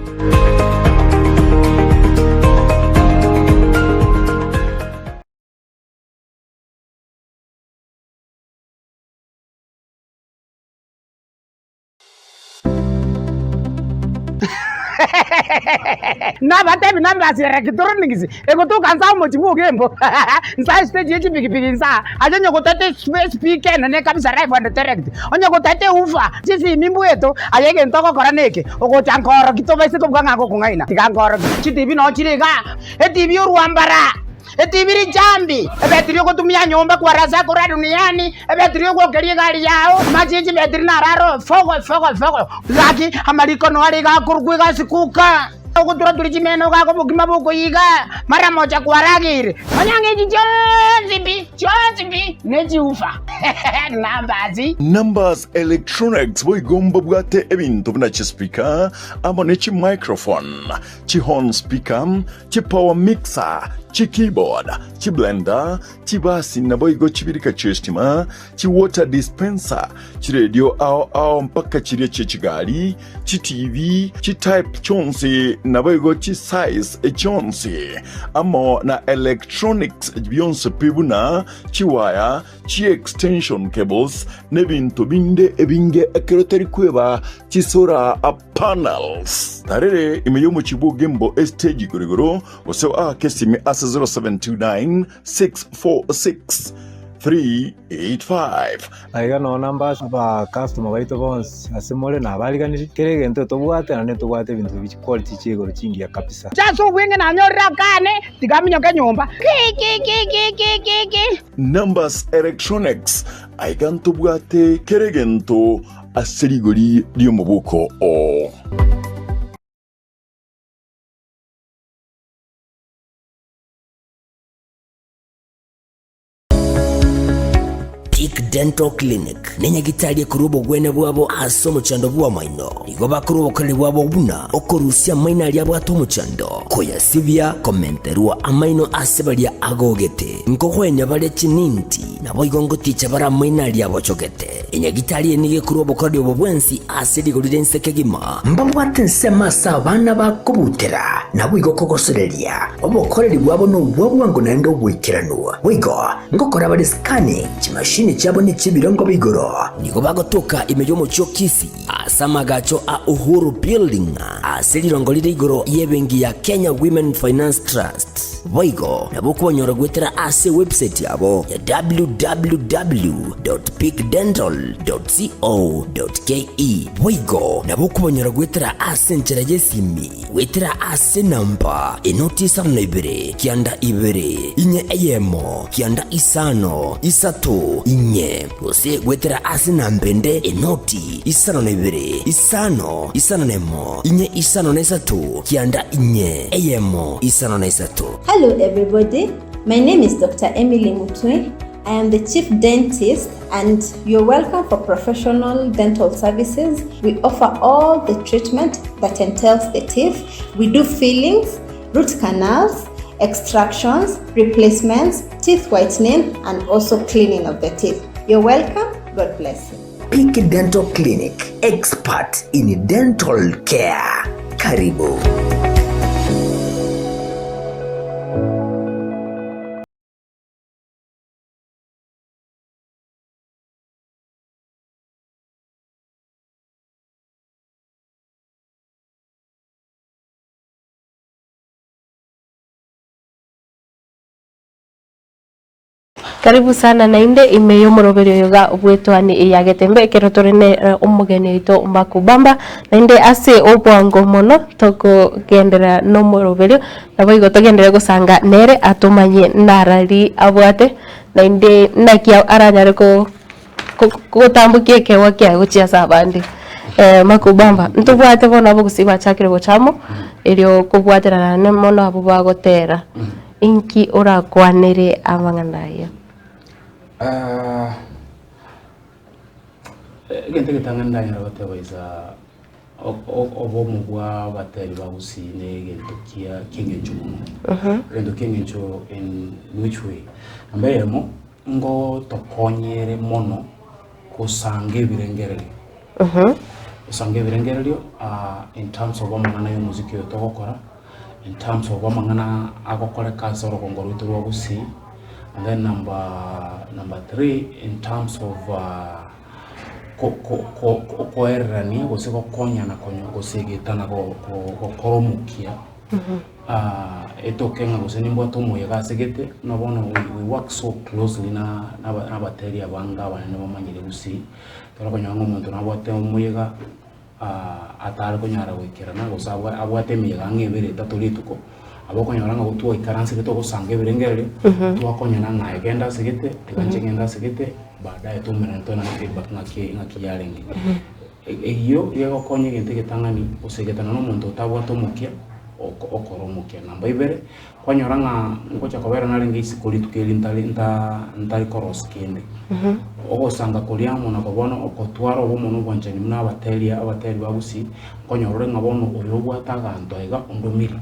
Nabatebi nambasi ya electronics egotoka nsa omochi bwa ogembo nsa estage ye chipikipiki nsa aye onye gotete speaker enene kabisa live and direct onye gotete woofer chisimi mbweto aye egento ogokora neke ogocha nkoroki tobaise kobuga ng'a ngokong'aina tiga nkoroki chitibi noo chire igaa etibi orwambara Etibi richambi, ebetiri ogotumia nyomba kwarasa korwa duniani, ebetiri ogwokeria egari yao, amache ye chibetiri naro aro fogo fogo fogo. Gaki amariko noare iga akorokwa egasi kuka, ogotura-turia chimeno gaka obokima bokoiga, mara mocha kwarageire. Nonya ng'a echi chionsi pi, chionsi pi, ne chiufa. Numbers. Numbers Electronics boigo mbabwate ebinto buna chispeaker amo ne chimicrophone, chihorn speaker, Chipower mixer, chikeyboard, chiblender, chibasi naboigo chibirika chi'estima, chiwater dispenser, chiredio ao ao mpaka chiria chie chigari, chiTV, chitype chionsi naboigo chisize chionsi, amo na electronics bionsi pi buna chiwaya, chiextension cables, nebinto binde ebinge ekero tari kweba chisolar panels. Tarere ime y'omochie bw'Ogembo estage igoro igoro, gose oake esimi ase 0729 646 385. Aiga noo namba aba customer baito bonsi ase more nabariganirie, kera egento tobwate naende ntobwate ebinto bi chiquality chia igoro chingiya kabisa. Inche ase obweng'e nanyorire akane, tiga aminyoke nyomba. Ki-ki-ki-ki-ki-ki-ki. Numbers Electronics, aiga ntobwate kera egento ase rigori ri'omobuko oo. Peak Dental Clinic nenyagitari ekorwa obogwene bwabo ase omochando bw'amaino. Nigo bakorwa obokoreri bwabo buna okorusia amaino aria abwate omochando, koyasibia, komenterwa amaino ase baria agogete, nkogoenya bare chininti, naboigo ngoticha bare amaino aria abochogete. Enyagitari eye nigo ekorwa obokoreri obo bwensi ase rigori ri'ense kegima. Mbabwate ensemo ase abana bakobutera, naboigo kogosoreria. Obokoreri bwabo nobwa bwango naende oboikeranu. Boigo ngokora bare scanning, chimashini chiabo nechi'ebirengo bia igoro. Nigo bagotoka ime y'omochie o Kisii ase amagacho a Uhuru Building ase rirongo rire igoro y'ebenki ya Kenya Women Finance Trust. Boigo nabo okobanyora goetera ase ewebsite yabo ya www.peakdental.co.ke. Boigo nabo okobanyora goetera ase enchera y'esimi goetera ase enamba enoti isano na ibere kianda ibere inye eyemo kianda isano isato inye gose goetera ase enamba ende enoti isano na ibere isano isano na emo inye isano na isato kianda inye eyemo isano na isato. Hello everybody, my name is Doctor Emily Mutwe, I am the chief dentist and you're welcome for professional dental services. We offer all the treatment that entails the teeth. We do fillings, root canals, extractions, replacements, teeth whitening and also cleaning of the teeth. You're welcome. God bless you. Peak Dental Clinic, expert in dental care. Karibu. Karibu sana naende ime y'omoroberi oyo iga bw'etwani ya Getembe ekero tore ne omogeni oito Makubamba naende ase obwango mono tokogenderera nomoroberio naboigo togenderere gosanga nere atomanye narari abwate naende naki aranyare ko gotambokia ekeegwa kiaye gochia ase abande. Makubamba ntobwate bono abagusii bachakire gocha amo erio kobwaterana mono abwo bagotera. Inki orakwanere amang'ana ayio? Egento egetang'ani ndanyare goteba is obomo bwa abateri ba Gusii na egento kia ki'eng'encho mono. Egento ki'eng'encho in which way? Namba eyemo, ngotokonyere mono gosanga ebirengererio. Gosanga ebirengererio in terms of amang'ana ya omosiki oyo togokora. In terms of amang'ana agokoreka ase orogongo rwaito rwa Gusii, and then number number three in terms of ko- ko- ko- okoererania gose gokonyana konya gosegetana go- go- gokora omokia etoke ng'a gose nimbwate omoyega ase gete, buna bono we we work so closely na na aba na abateri abange abanene bamanyire Gusii, ekero okonyora ng'a omonto nabwate omoyega. atare konyara goikerana gose abwate emeyega ang'e ebere etato rituko, aba okonyora ng'a gotwaikaransete togosanga ebirengererio, twakonyana ng'a aye genda ase gete, tiga inche ngende ase gete, baadaye twaumerane toenane feedback ng'aki ng'aki yarenge. Eyio nigo egokonya egento egetang'ani gosegetana na omonto otabwate omokia, oko okora omokia. Namba ibere, kwanyora ng'a ngocha kobera narenge isiko rituko eri ntari nta ntari korosia kende, ogosanga koria amo nako bono okotwara obomo na obwanchani buna abateri abateri ba gusii, nkonyora ore ng'a bono oyo obwate aganto aiga ondomire,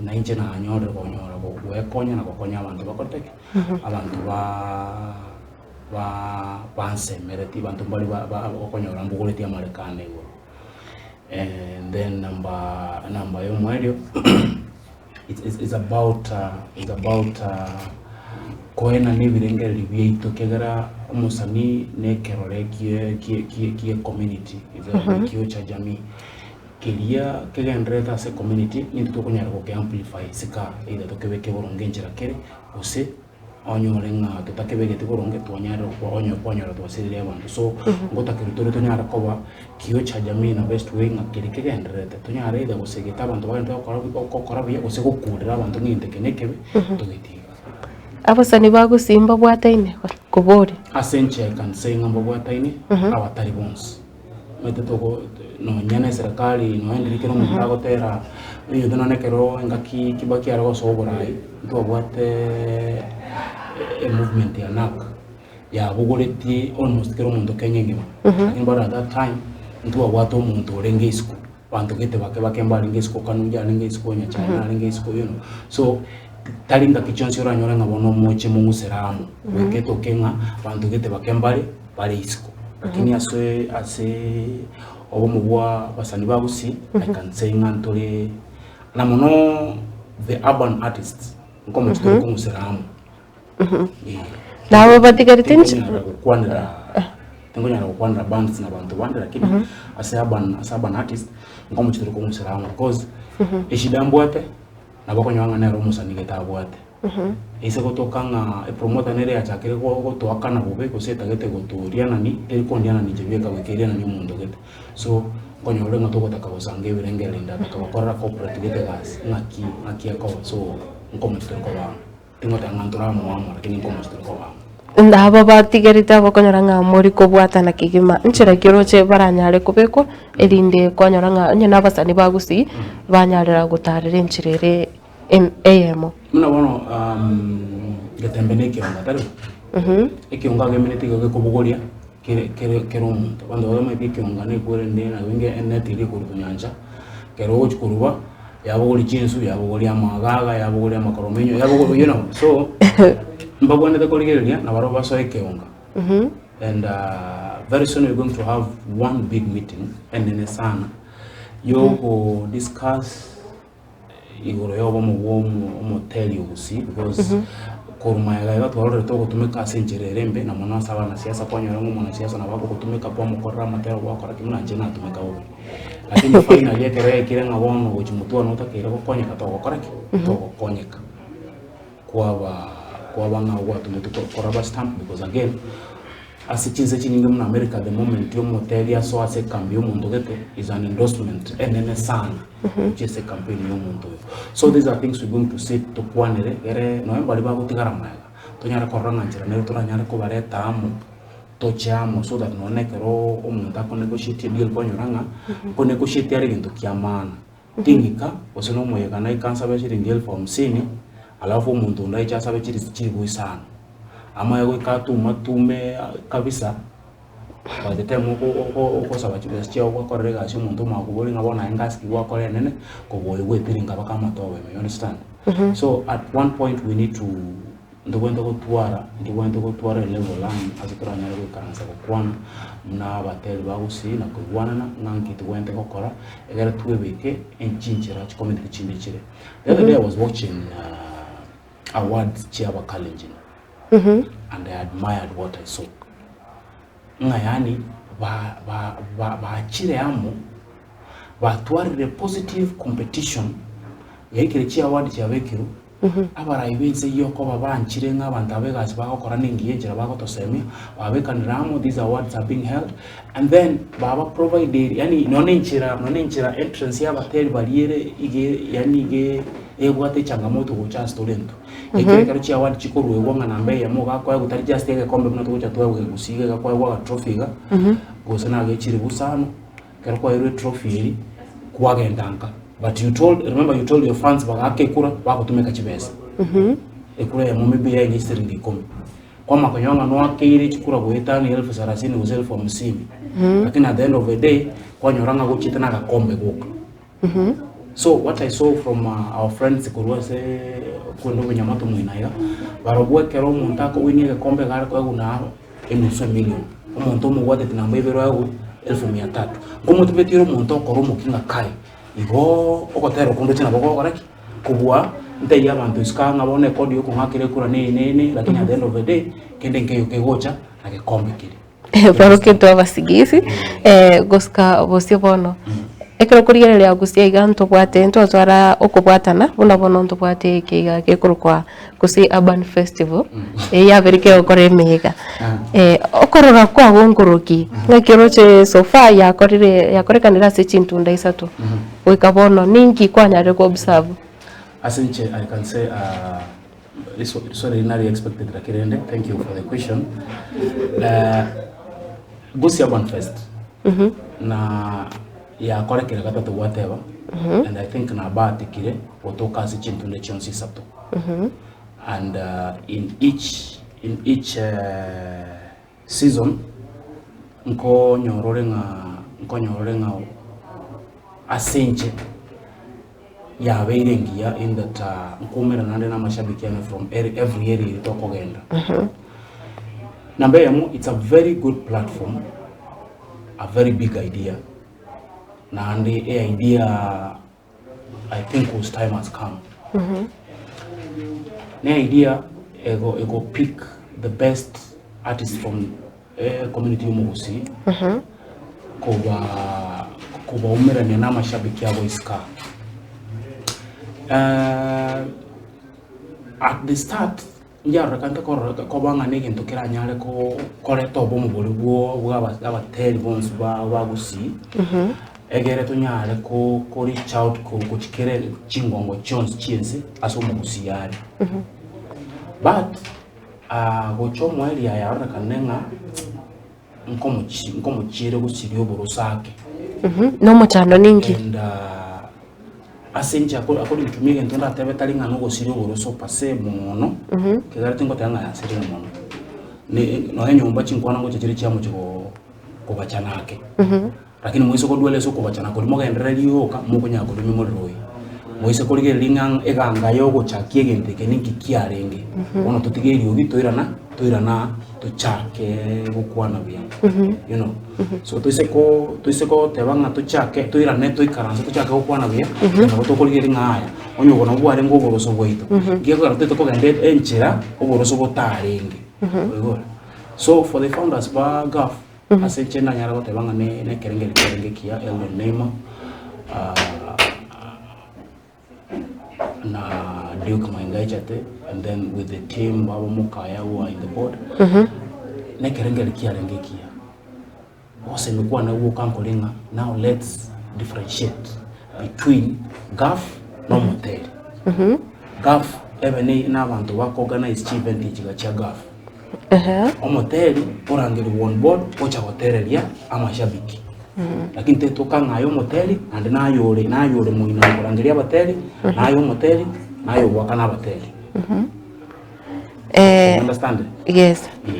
na inche nanyorire konyora goekonya na gokonya abanto bakorete ki? Abanto baaaa ba bansemeretie abanto mbare ba ba okonyora mbogoretie amareko ane igoro. And then number number ya omoerio. It's, it's, it's about, uh, it's about uh, koenana ebirengererio biaito kegera omosani na ekerore kie kie kie kie community is a kioo cha jamii keria kegendererete ase community nintwe tokonyara goke amplify isiko either tokebeke boronge enchera kere gose Onyore ng'a totakebegeti boronge twanyarire gokwa onye kwanyora twasiririe abanto. So ngotakerwa tore tonyare koba kioo cha jamii in a best way ng'a keria kegendererete tonyare either gosegeta abanto bagende gokora gokora buya gose gokurera abanto ng'a egento eke nekebe togetiga. Abasani ba gusii mbabwataine koboria. Ase inche I can say ng'a mbabwataine abatari bonsi. Omanyete togo nonya na eserekari nonya ndiri kera omonto agotera, onye nonye ekero engaki Kibaki are gosoa oborai, ntwabwate emovement ya NARC, yabogoretie almost kera omonto Kenya engima. Lakini bado at that time, ntwabwate omonto orenge isiko, abanto gete bake bake mbarenge isiko, Kanuja arenge isiko, Nyachae narenge isiko you know. So, tari ngaki chionsi oranyore ng'a bono moche mong'usere amo, goika etoke ng'a abanto gete bake mbare, bare isiko. Lakini ase ase obomo bwa abasani ba Gusii, I can say ng'a ntore na mono the urban artists nkomochi tore kong'usera amo. Eh. Nabo batigarete inche. Tinkonyara gokwanera tinkonyara gokwanera bands na abanto bande lakini ase urban ase urban artist nkomochi tore kong'usera amo because eshida mbwate nabo okonyora ng'a nere omosani gete abwate. Ase gotoka ng'a epromoter nere yachakire gotoakana bobe gose etagete gotorianani, teri kondianani inche bieka goika erianani omonto gete. So, nkonyora ore ng'a togotaka gosanga ebirengererio ndataka gokorera corporate gete egasi, ng'aki ng'aki ekoba so nkomochi tore koba amo. Tingoteba ng'a ntore amo amo lakini nkomochi tore koba amo. Aba batigerete abakonyora ng'a mori kobwatana kegima, nchera ki oroche baranyare kobekwa, erinde kwanyora ng'a onye na abasani ba gusii, banyarera gotarera enchera ere eyemo. Buna bono getembe na ekeonga tari bo? Ekeonga agemerete iga gekobogoria kere kere kera omonto. Abanto bamanyete ekeonga na ekwerende nabo enge eneti eria ekorwa nyancha, ekero ogochi koruba, yabogoria chinsu, yabogoria amagaga, yabogoria amakorominyo, yabogoria you know. So, mbabwenerete korigereria nabarobwo basoe ekeonga. And very soon we're going to have one big meeting enene sana, yogo discuss. igoro y'obomo bwa omoteri o Gusii because korwa magega iga twarorete ogotumeka ase enchera ere embe na mono ase abanasiasa kwanyora ng'a omonasiasa nabo agogotumeka kwamokorera amatero gwakora ki buna inche natumeka bobe. Lakini finally ekero yaikire ng'a bono gochia motwe one otakeire gokonyeka togokora ki? Togokonyeka kwaba. Kwaba ng'a gwatometwe ko koraba stamp because again, ase chinse chinyinge buna America the moment omotebi asoa ase ekambi ya omonto gete is an endorsement enene sana gochia ase ecampaign ya omonto oyo. So these are things we going to sit tokwanere egere nonye mbaria bagotigara magega tonyare korora ng'a nchera nere toranyare kobareta amo toche amo so that nonye na ekero omonto ako negotiate edeal kwanyora ng'a ko negotiate are egento kia maana. Ting'ika, gose nomoyega naika nsabe chiringi elfu hamsini, alafu omonto onde aiche asabe chiri chilifu isano. Amaye goika atuma tume kabisa, by the time oko oko okosaba chibesa chiago gwakorera egasi omonto omanye koboria ng'a bono aye ngasi ki gwakora enene, kobua oyo bwetiringa mpaka amatobe ime, you understand? So at one point we need to. Ntobwenerete gotwara, ntobwenerete gotwara elevel amo ase toranyare goikaransa gokwana buna abateri ba gusii na koigwanana ng'a nki tobwenerete gokora egere twebeke enchinchera chicommunity chinde chire. The other day I was watching awards chia abakalenjin and I admired what I saw. Ng'a yaani ba ba ba bachire amo batwarire positive competition yaikire chiaward chiabekirwe Abarai b'ense eyio okoba banchire ng'a abanto aba egasi bagokora nengiya enchera bagotosemia, babekanire amo, these awards are being held, and then baba provided yaani nonya na enchera nonya na enchera entrance ya abateri baria ere ige yaani ige ebwate echangamoto gocha ase tore intwe. Ekero ekero chiaward chikoruegwa ng'a namba eyemo iga akoegwa tari just egekombe buna togocha toegwe gusii iga igakoegwa agatrophy iga, gose na agechiribu isano. Ekero kwaeirwe etrophy eria, kwagenda nka but you told, remember you told your fans bagaaka ekura bagotumeka chibesa. Ekura eyemo maybe yaenge chisiringi ikomi. Kwamanya konyora ng'a noakeire chikura goetania elfu sarasini gose elfu hamsini. Lakini at the end of the day, kwanyora ng'a gochiete na agakombe goka. So what I saw from our friends korwa ase kwenda obonyamato moino iga, barobwo ekero omonto akowinia egekombe iga are koegwa naro enusu emilion, omonto omobwateti namba ibere oegwe elfu mia tatu. Nkomotibetie ore omonto okora omokia ng'a kai, igoo ogotera okwo ndoche nabo gogokora ki? Kobua ntebie abanto isiko aa ng'a bono ekodi ya okong'akera ekura neye neye neye lakini at the end of the day, kende nkeiyo kegocha na gekombe keria. Baroketwe abasigisi, gosika bosio bono. Ekero okorigereria gusii iga ntobwate ntwatwara okobwatana buna bono ntobwate eke iga gekorokwa gusii urban festival, eyio yabeire kegokora emeyega. Okorora kwago nkoroki? Ng'aki oroche so far yakorire yakorekanire ase chintunda isato goika bono ninki kwanyarire ko observe? Ase inche I can say. Riswali eri nari expected lakini rende thank you for the question. Gusii Urban Fest na yakorekire gatato gwateba and I think nabahatikire gotoka ase chintunda chionsi isato and in each in each season nkonyora ore ng'a nkonyora ore ng'a ase inche yabeire engiya in that nkoumerana naende na amashabiki ane from every area eria tokogenda. Namba eyemo it's a very good platform, a very big idea, naende e idea I think whose time has come. Ne idea ego ego pick the best artist from eh, community y'omogusii koba kobaumerania na amashabiki abo isiko aa. At the start ndiarorekante korora koba ng'a negento keranyare ko koreta obomo boria bwo bwa aba abateri bonsi ba ba gusii, egere tonyare ko ko reach out ko gochia kere chingongo chionsi chia ense ase omogusii are. But gocha omoerio aye arorekane ng'a nkomochi nkomochiere gosiria oboroso ake. Na omochando ninki? And ase inche according to me egento ndatebe tari ng'a nogosiria oboroso per se mono, ekero tingoteba ng'a yasirire mono. Ne nonya enyomba chinkwana ngocha chire chiamochia ko kobachana ake. Lakini moise kodwera ase okobachana koria mogenderere rioka, mokonyara korimia omorero oyio. Moise korigereria ng'a eganga ya ogochakia egento eke ninki kiarenge, bono totige eriogi toirana toirana aa tochake gokwana buya, you know. So toise ko toise koteba ng'a tochake toirane toikaranse tochake gokwana buya, nabo tokorigereria ng'a aya, onye obo nabwo bwarenge oboroso bwaito, ekiagera totaete kogenda enchera oboroso botarenge, oigure. So for the founders ba GAF. Ase inche nanyare goteba ng'a ne nekerengerio kiarenge ekiya Eldon Neema na Duke Mainga. Gokobanga echate and then with the team babo mokaya who are in the board, na ekerengerio kiarenge ekiya. Ogosemi kwane gwoka nkore ng'a now let's differentiate between gaf na omoteri. Gaf ebe ne na abanto bako organize chi event echi iga chia gaf. Omoteri orangerigwa on board ocha gotereria amashabiki. Lakini tetoka ng'a aye omoteri naende naye ore naye ore moino okorangeria abateri, naye omoteri, naye ogoakana abateri. Eh, Understand? yes. Eh.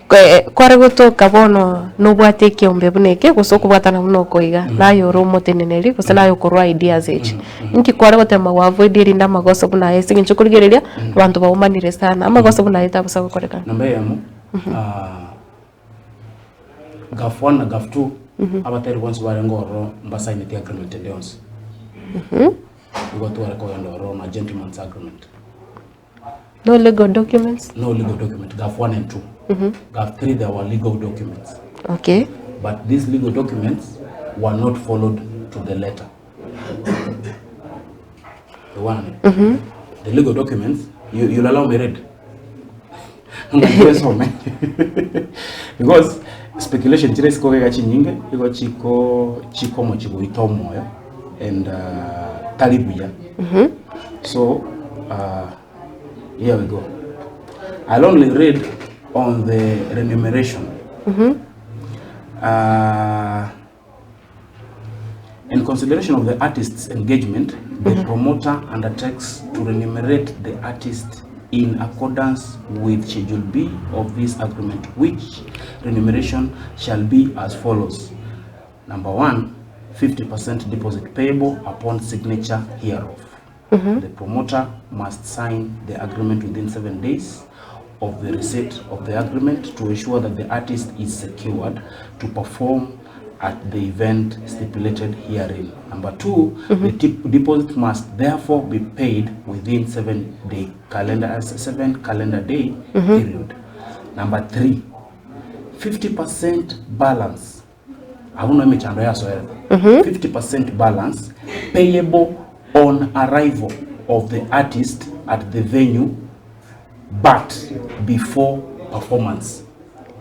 Kwe- Kware gotoka bono nobwate ekiombe buna eke gose okobwatana buna oko iga, naye ore omoteneneri gose naye okorwa ideas echi. Inki kware gotema go avoid erinde amagoso buna aya ase eng'encho okorigereria abanto baumanire sana, amagoso buna aya tabosa gokorekana. Namba eyemo, ah, Gaf one na gaf two, abateri bonsi barenge ororo mbasaineti agreement ende yonsi. Igo tware kogenda ororo na gentleman's agreement. No legal documents? No legal document, gaf 1 and 2. Gaf 3 there were legal documents. Okay. But these legal documents were not followed to the letter. The one. The legal documents, you, you'll allow me read. Ngasome. Because speculation chire sikogega chinyinge, igo chiko chikomo chigoita omoyo and uh, tari buya. So uh, here we go. I'll only read on the remuneration. Uh, in consideration of the artist's engagement, the promoter undertakes to remunerate the artist in accordance with Schedule B of this agreement, which remuneration shall be as follows. Number one, 50% deposit payable upon signature hereof. The promoter must sign the agreement within 7 days of the receipt of the agreement to ensure that the artist is secured to perform at the event stipulated herein. Number 2, the deposit must therefore be paid within 7 day calendar, 7 calendar day period. Number 3, 50% balance. Abwo no emechando yasoerete. 50% balance payable on arrival of the artist at the venue but before performance.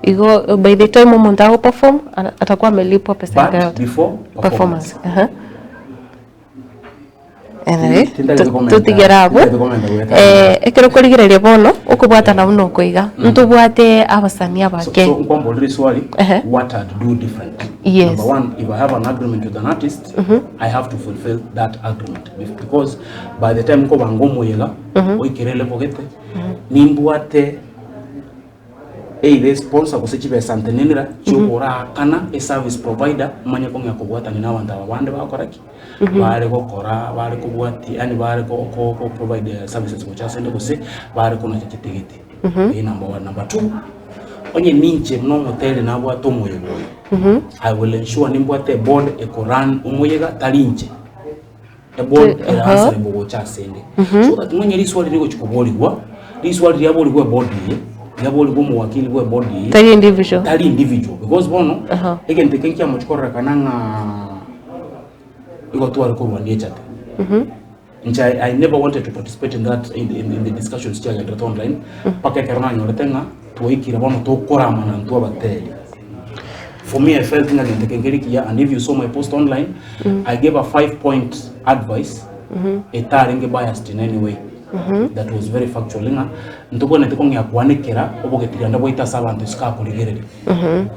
Igo by the time omonto ago perform atakuwa amelipwa pesa yake But yote. before Performance. performance. Aha. Anyway, Tintagete komenta- totigere abwo. tintagete komenta goeta. Eh, ekero okorigereria bono, okobwatana buna oko iga, ntobwate abasani So, abake. so nkwamborire swali Ehe. what I'd do different. Yes. Number one, if I have an agreement with an artist, I have to fulfill that agreement because by the time nkobanga omoyega oikere level gete nimbwate either sponsor gose chibesa ntenenera chiokoraakana eservice provider omanye kong'ea kobwatania na abanto aba bande bagokora ki bare gokora bare kobwatia yaani bare ko ko ko provide services gocha asende gose bare konacha chitigiti Eye number one. Number two, onye ninche buna omoteri nabwate omoyega oyo I will ensure nimbwate eboard ekorun omoyega tari inche. Eboard ere answerable gocha asende. So that nonye riswali rigochi koborigwa, riswali riaborigwa eboard eye, riaborigwa omowakili bwa eboard eye, Tari individual. tari individual because bono egento eke nkiamochi kororekana ng'a igo tware korwania echate. Inche I, I never wanted to participate in that in, in, in the discussions chiagenderete online mpaka ekero nanyorete ng'a twaikire bono tokoramana intwe abateri. For me I felt ng'a gento eke nkeri kiya and if you saw my post online I gave a 5 point advice etarenge biased in any way that was very factual ng'a ntobwenerete kong'ea kwanekera obogetirianda bwaito ase abanto isiko akorigereria.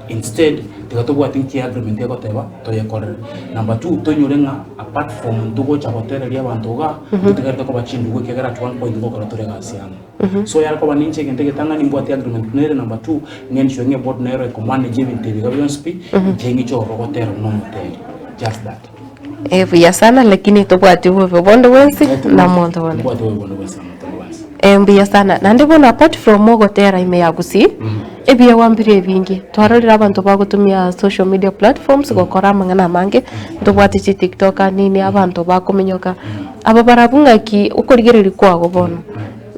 Instead tiga tobwate nki agreement egoteba toyekorere. Number two toinyore ng'a apart from intwe gocha gotereria abanto igaa, ntotigarete koba chindugu ekiagera at one point ngokora tore egasi amo. So yare koba ninche egento egetang'ani mbwate agreement nere number two, ng'ensure ng'a eboard nero ekomanage ebinto ebi iga bionsi pi, inche ng'iche ororo gotera buna omoteri. Just that. Eh, buya sana lakini tobwati bobe bonde bwensi na monto bonde. Mbwate bobe bonde bwensi na monto onde bwensi. Eh, mbuya sana. Naende bono apart from ogotera ime ya Gusii, ebiegwa mbire ebinge. Twarorire abanto bagotumia social media platforms gokora amang'ana amange, ntobwate chi tiktoker nini abanto bakominyoka. Aba barabwo ng'aki okorigereria kwago bono,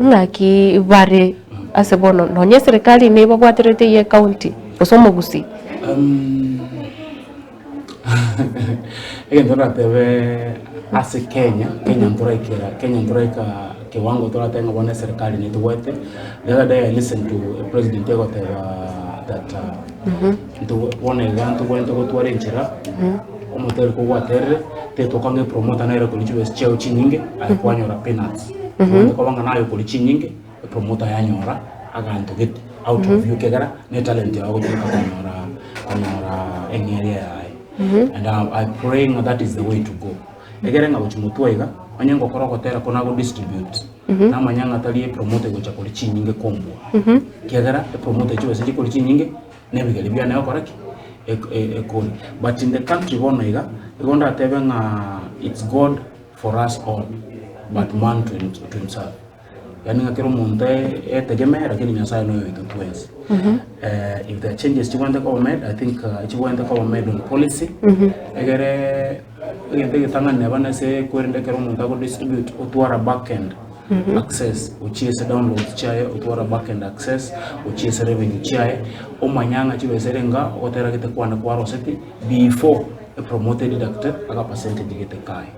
ng'aki bare ase bono nonye eserekari nebabwaterete eye ecounty gose omogusii. Egento ndatebe ase Kenya, Kenya ntoraikera, Kenya ntoraika. Kiwango toratebe ng'a bono eserekari netobwate, the other day I listened to a president egoteba that ntobo bono iga ntobwenerete gotwara enchera, omoteri kogwaterire, tetoka ng'a epromoter nere okoria chibesa chiago chinyinge, aye kwanyora peanuts. Obwenerete koba ng'a naye okoria chinyinge, epromoter yanyora aganto gete out of you ekegera na etalent yago ogotumeka konyora konyora eng'eria yaye. And I pray ng'a that is the way to go. Egere ng'a gochia motwe aiga, onye ngokora ogotera ko nago distribute, namanya ng'a tari epromoter egocha koria chinyinge kombua. Ekiagera epromoter echio gose chikoria chinyinge, na ebigeri biane egokora ki? Ek- e- ekori. But in the country bono iga, igo ndatebe ng'a it's God for us all, but man to him to himself. Yaani ng'a kera omonto etegemee lakini Nyasaye noyo oito twensi. If there are changes chibwenerete koba made, I think chibwenerete koba made on policy, egere egento egetang'ani neba nase kwerende ekero omonto ago distribute otwara backend access gochia ase downloads chiaye, otwara backend access gochia ase revenue chiaye, omanya ng'a chibesa ere enga ogotera gete kwane kwaroseti before epromoter ediducte aka percentage gete kaye.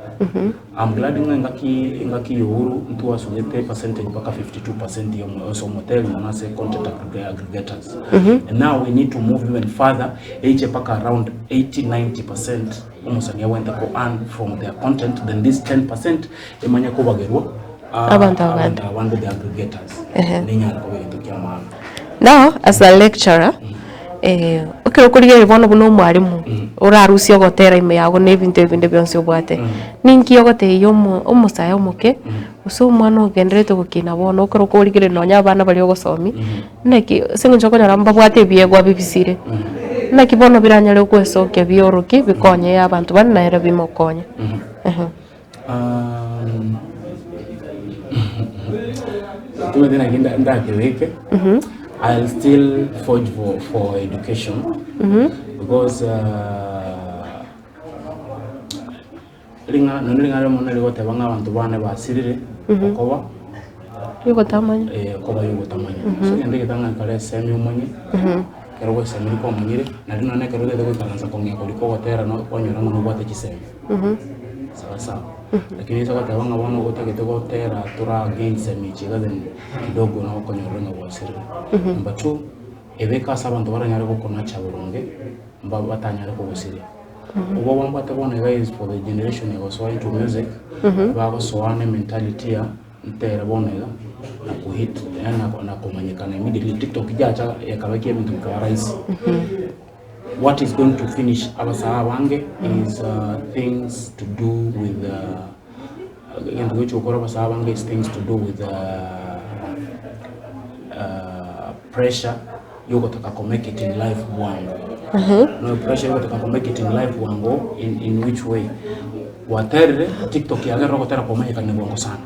I'm glad ng'a engaki engaki ya Uhuru ntwasugete percentage mpaka 52% ya omo- ase omoteri mono ase content aggre- aggregators. And now we need to move even further eiche mpaka around 80 90% omosani agwenerete ko earn from their content then this 10% emanye kobagerwa ah, Abanto abande. abanto abande the aggregators. Ehe. Nenyare koba egento kia maana. Now as a lecturer, ekero okorigereria bono buna omwalimu, orarusie ogotera ime yago na ebinto ebinde bionsi obwate, ninki ogotebia omo omosae omoke, gose omwana ogendererete gokina bono ekero okorigereria nonye abana baria ogosomia, naki ase eng'encho okonyora mbabwate ebiegwa bibisire, naki bono biranyare goesokia biorokie bikonye abanto bande naende bimokonye. Timanyeti naki nda- ndakebeke I'll still forge for, for education because ring'ana nonye ring'ana rimo rigoteba ng'a abanto bane basirire okoba Yogotamanya. eh, okoba yogotamanya so egento egetang'ani kare esemi omanye ekero gwesemiri kwamanyire naende nonye ekero otagete goikaransa kong'ea koria kogotera no kwanyora ng'a nobwate chisemi. Sawa sawa. Lakini ase goteba ng'a bono otagete gotera tora against emichi iga then kidogo nabo okonyorora ng'a gwasirire. Number two, ebeke ase abanto baranyare gokonacha boronge, mba batanyare kogosiria. Obwoba mbwate bono iga is for the generation egosoa into music, bagosoa ne mentality ya ntere bono iga, na kuhit yaani na komanyekana immediately. Tiktok yacha ekaba ki ebinto bikaba rahisi. What is going to finish abasae abange is things to do with egento gegochia gokora abasae abange is things to do with pressure yogotaka ko make it in life bwango. No pressure yogotaka ko make it in life bwango in, in which way? Gwaterire tiktok yagerire ogotera kwamanyekane bwango sana.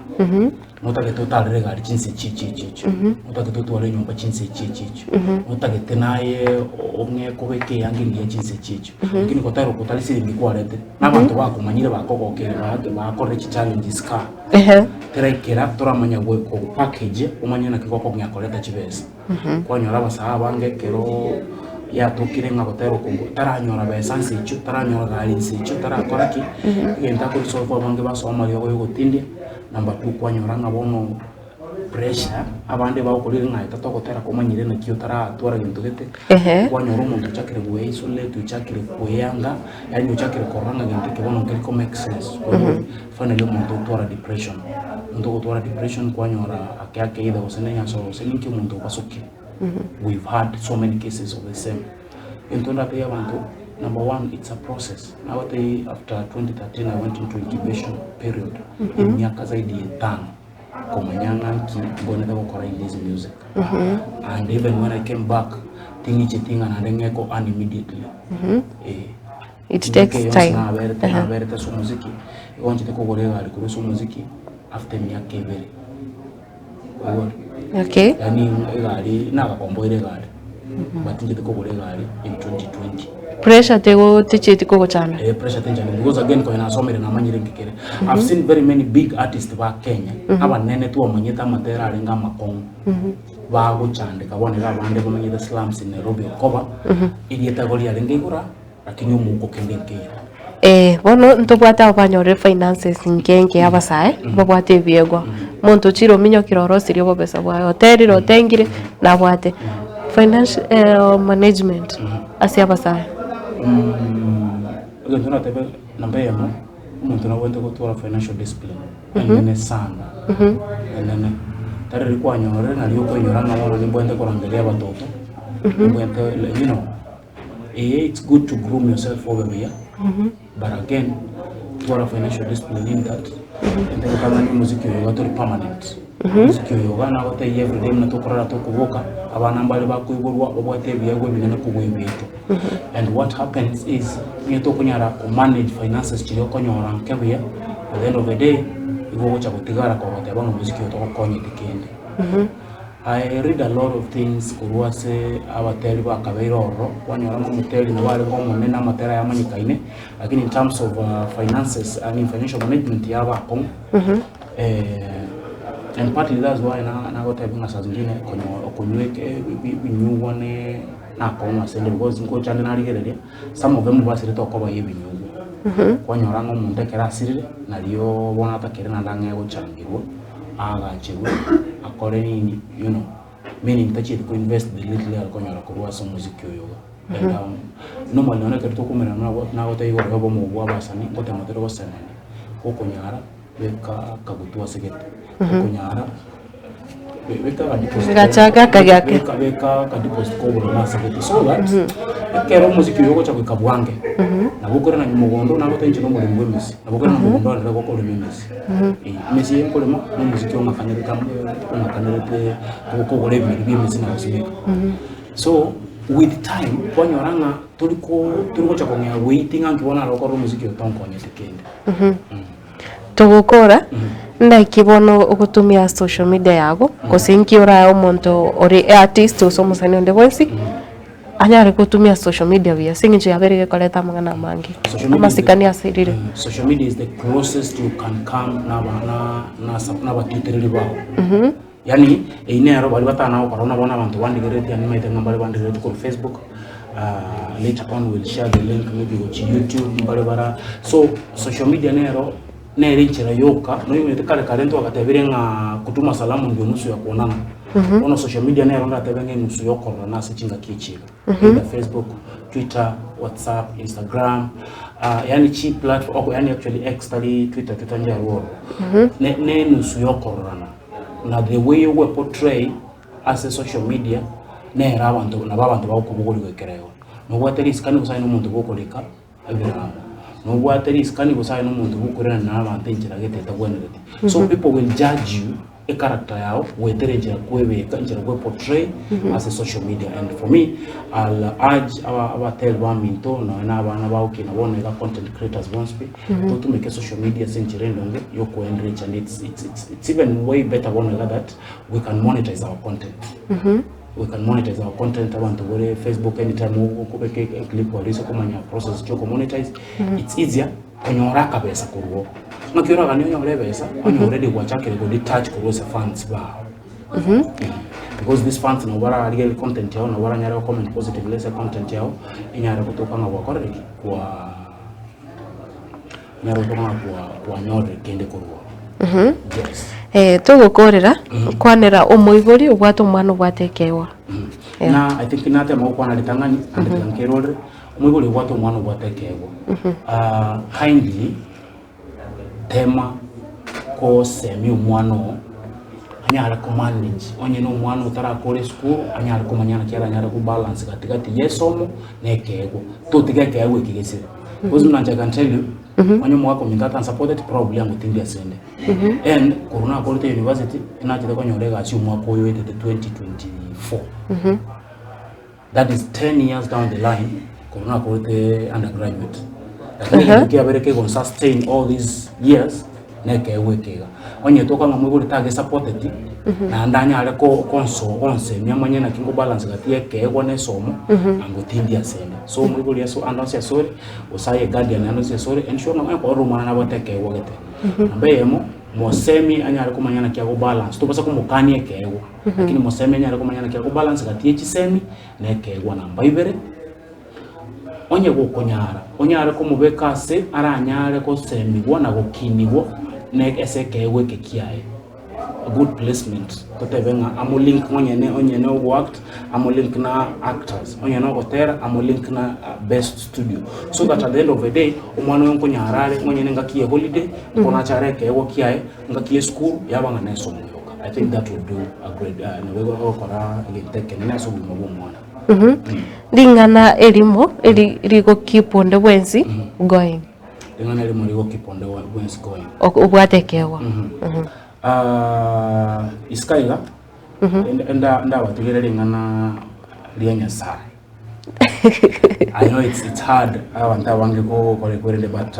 Notagete otarere egari chinsa echi echi echi echi, notagete otware enyomba chinsa echi echi echi, notagete naye ong'e kobeka eyanga engiya chinsa echi echi, lakini gotera oko tari siringi kwaretire, na abanto bakomanyire bakogokeire ba- bakorire chichallenges kaa, Ehe. teraikera toramanya gwe kogopackage omanye naki gokong'ea koreta chibesa. Kwanyora abasae abange ekero yatokire ng'a gotera oko taranyora besa nse echio, taranyora gari nse echio, tarakora ki, egento akorisolve abange basoa amariogo ya ogotindia, Number two kwanyora ng'a bono pressure, abande bagokorire ng'a aye tata ogotera komanyire naki otaratwara gento gete, Ehe. kwanyora omonto ochakire goeisolate, ochakire koeyanga, yaani ochakire korora ng'a gento eke bono nkeri ko make sense. Koigwa finally omonto otwara depression, omonto ogotwara depression kwanyora ake ake either gose na enyasore gose ninki omonto obasokire. We've had so many cases of the same. Egento ndatebie abanto, number one it's a process, nagotebi after 2013 I went into incubation period, emiaka zaidi ya etano komanya ng'a nki mbwenerete gokora in this music. And even when I came back, ting'icheti ng'a naende ng'eko earn immediately. Eh. It takes Emiaka eye yonsi time. naberete naberete ase omoziki, igo nchete kogora egari korwa ase omoziki after emiaka ebere. Oigure? Okay. Yaani egari nagakomboire egari but nchete kogora egari in 2020. Pressure tego tichieti kogochanda. Eh, pressure tenchani because again konya nasomire namanyire nkikere. I've seen very many big artists ba Kenya abanene twamanyete amatera arenge amakong'u bagochandeka bono iga abande bamenyete slums in Nairobi okoba erieta igo riarenge igoro lakini omouko kende nkeira. Eh, bono ntobwate abo banyorire finances nke nke abasae, babwate ebiegwa. Omonto ochire ominyokire orosirie obobesa bwaye, oterire otengire nabwate. Financial management ase abasae. Egento natebe namba eyemo, omonto nabwenerete gotwara financial discipline enene sana, enene. Tari riria kwanyorire nario okoinyora ng'a bono nimbwenerete korangeria abatoto, nimbwenerete you know, eh it's good to groom yourself obe buya, but again, twara financial discipline in that, ente gotang'ani omosiki oyo iga tori permanent. Omosiki oyo iga nagotebia everyday buna tokorara tokoboka, abana mbare bakoiborwa babwate ebiegwa ebinene kobua ebiaito. And what happens is, onye tokonyara ko manage finances chiria okonyora nke buya, at the end of the day, igo ogocha gotigara kogoteba ng'a omosiki oyo togokonyeti kende. I read a lot of things korwa ase abateri bakabeire ororo, kwanyora ng'a omoteri nabo arenge omonene amatera aye amanyekaine, lakini in terms of finances I mean financial management yaba akong'u, and partly that's why na nagotebia ng'a saa zingine konyora okonywa eke ebi ebinyugwa ne nakong'u asende because ngocha nde narigereria, some of them basirete okoba ya ebinyugwa, kwanyora ng'a omonto ekero asirire, nario bono atakere naende ang'e gochangirwa. Aagacherwe, akore nini, you know, meaning tachieti ko invest the little akonyora korwa ase omosiki oyo iga. And um, normally nonye ekero tokomerana nago nagotebia igoro ya obomo obwo abasani, ngotema tore gosemania, gokonyara beka akagutu ase gete, gokonyara be- beka akadeposit Gachaka akagake. beka beka akadeposit ka oboremo ase gete so that ekero omosiki oyo ogocha goika bwange, nabo okoirana nyuma mogondo nagotebia inche na omoremi bwa emesi, nabo okoirana mogondo aenderee gokorema emesi. Emesi eye nkorema na omosiki ong'akanerete amo ong'akanerete kogora ebimeri bia emesi na gosimeka. So with time kwanyora ng'a tori ko tori gocha kong'ea weight ng'a nki bono nare gokorera omosiki oyo tonkonyete kende. Togokora, ndaki bono ogotumia social media yago, gose nki orae omonto ore artist gose omosani onde bwensi. Anyare gotumia social media buya ase eng'encho yabeire gekoreta amang'ana amange, Social media is the- amasikani asirire. Social media is the closest you can come na aba- na- na sa- na abatutereri bao. Yaani eyio nero baria batana gokora buna bono abanto bandigerereti yaani nimaete ng'a mbare bandigerereti korwa Facebook, later on we'll share the link maybe gochia YouTube mbare bara so social media nero nere enchera yoka noimanyete kare kare ntwagatebire ng'a kutuma salamu ndio nusu ya kuonana. Bono social media nero ndatebe ng'a enusu ya okororana ase chingaki echi iga. Either Facebook, Twitter, WhatsApp, Instagram, yaani chi platform oko yaani actually X tari Twitter, Twitter njarwa ororo. Ne ne enusu ya okororana na the way ogwe portray ase social media nere abanto nabo abanto bagokobogoria goikera igo. Nobwate risikani gose aye na omonto bokorika. Abraham, nobwate risikani gose aye nomonto bw'okoirana na abanto enchera gete etagwenereti. So people will judge you echaracter yao goetera enchera kwebeka, enchera kwe portray ase social media. And for me, I'll urge aba abateri baminto nonya na abana bagokina bono iga content creators bonsi pi, totumeke social media ase enchera endonge yokoenrich and it's, it's, it's, it's even way better bono iga that we can monetize our content. We can monetize our content abanto bore Facebook anytime okobeka eclip aria ase okomanya process chia okomonetize it's easier konyora akabesa korwa oo. Ng'aki oraganie onyore ebesa onye already gwachakire go detach korwa ase fans bao. Because these fans nabo bararigereria content yao nabo baranyare go comment positively ase content yao enyare gotoka ng'a gwakorire ki? Kwaa. Nyare gotoka ng'a kwanyorire kende korwa oo. Yes. Eh, togokorera, kwanera omoibori obwate omwana obwate ekeegwa. Yeah. Na I think natema gokwana ritang'ani naende tiga nkerorere, omoibori obwate omwana obwate ekeegwa ah, kindly tema kosemia omwana oo anyare komanage onye na omwana otarakora esukuru anyare komanya naki aranyare kobalance gatigati ya esomo na ekeegwa, totiga ekeegwa eki gesire. Because buna inche I can tell you, onye omogaka ominto atansupporteti probably ango tindi asende. And korwa nakorete university, nachete konyora egasi omwaka oyo oetete 2024. That is 10 years down the line, korwa nakorete undergraduate. Lakini egento kiabere kegonsustain all these years, nekeegwa eke iga. Onye toka ng'a moibori tagesupporteti, naende anyare ko- konso gonsemia amanye naki nkobalance gati ya ekeegwa na esomo, ango tindi asende. So omoibori ase ande onsi asore, gose aye guardian ande onsi asore, ensure ng'a onye korora omwana nabwate ekeegwa gete. Namba eyemo, mosemi anyare komanya naki agobalance, tobasa komokania ekeegwa, lakini mosemi anyare komanya naki agobalance gati ya chisemi na ekeegwa. Namba ibere. Onye gokonyara, onyare komobeka ase aranyare gosemigwa na gokinigwa ne ase ekeegwa eke kiaye. good placement totebe ng'a amo link onyene onyene ogoact amo link na actors onyene ogotera amo link na best studio so that at the end of the day omwana oyo nkonyara are onyene engaki ye holiday nkonacha are ekeegwa kiaye engaki ye esukuru yaba ng'a nesomo yoka I think that will do a great nabo egokora egento ekenene ase obogima bwa omwana. Ring'ana erimo eri rigokeep onde bwensi going. Ring'ana erimo rigokeep onde bwensi going. Obwate ekeegwa. Isiko iga, ndabatigere ring'ana ria Nyasaye. I know it's, it's hard abanto abange gokora ekwerende but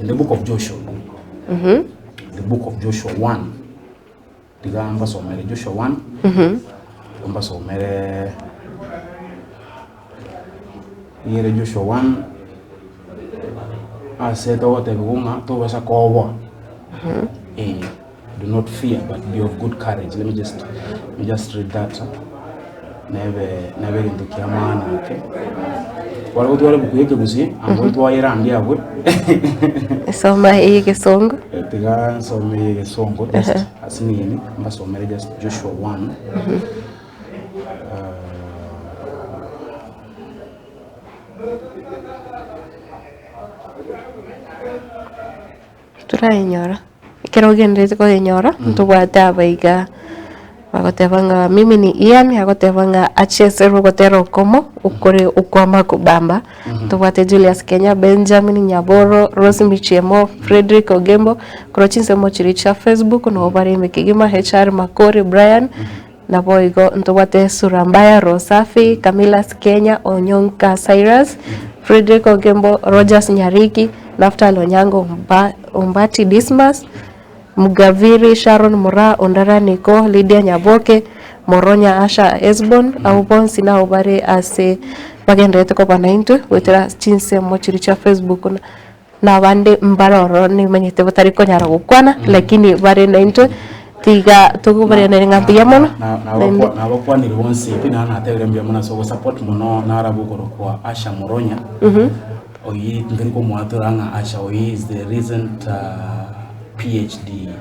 in the book of Joshua, the book of Joshua 1 Tiga mbasomere Joshua 1, tiga mbasomere niere Joshua 1 ase togotebiwa ng'a tobasa koboa eh, do not fear but be of good courage. Let me just, let me just read that nebe nebe egento kia maana ake. Tware gotwara ebuku ya ekegusii amo twayerandia abwe. Soma eye egesongo. Eh, Tiga nsome eye egesongo just ase nini mbasomere just Joshua 1. Torayenyora, ekero ogenderete koyenyora, ntobwate abaiga bagoteba ng'a mimi ni Ian, agoteba ng'a acheserwe ogotera okomo okore okwa Makubamba, ntobwate Julius Kenya, Benjamin Nyaboro, Rose Michiemo, Fredrick Ogembo, korwa chinsemo chiria chia Facebook nabo bare ime kegima, HR Makori Brian, Naboigo ntobwate Sura Mbaya, Rosafi, Camillus Kenya, Onyonka Cyrus, Fredrick Ogembo, Rogers Nyariki, Naftali Onyango Omba, Ombati Dismas, Mugaviri Sharon Moraa, Ondara Nico, Lydia Nyaboke, Moronya Asha Esbon, abwo bonsi nabo bare ase bagendererete koba naintwe goetera chinsemo chiria chia Facebook na na abande mbare ororo nimanyete batari konyara gokwana lakini bare naintwe tiga tokobarenere ng'a mbuya mono naende Nabakwanire bonsi pi naende natebire mbuya mono ase ogosupport mono narabwo okorokwa Asha Moronya oyio ntari komoatora ng'a Asha oyio is the recent PhD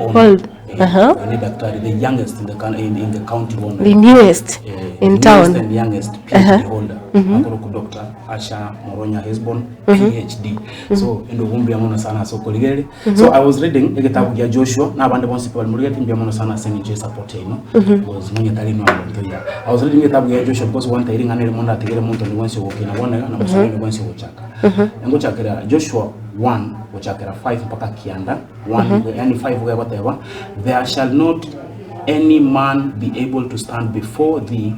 owner. Hold. Eh, Aha. oyo ne daktari the youngest in the, coun- in, in the county bono. the newest Eh, in the town newest and youngest PhD holder akorokwa Dr. Asha Moronya Hesbon PhD so endugu mbuya mono sana ase okorigereria so I was reading egetabu gia Joshua na abande bonsi pi barimorigeti mbuya mono sana ase eng'encho ye support yaino because monye tari inwe abanto ya I was reading egetabu gia Joshua because one ring'ana erimo ndatigere monto onde bwensi ogokina bono iga na mosani onde bwensi ogochaka engochakera Joshua 1 gochakera 5 mpaka kianda 1 yani 5 iga egoteba there shall not any man be able to stand before thee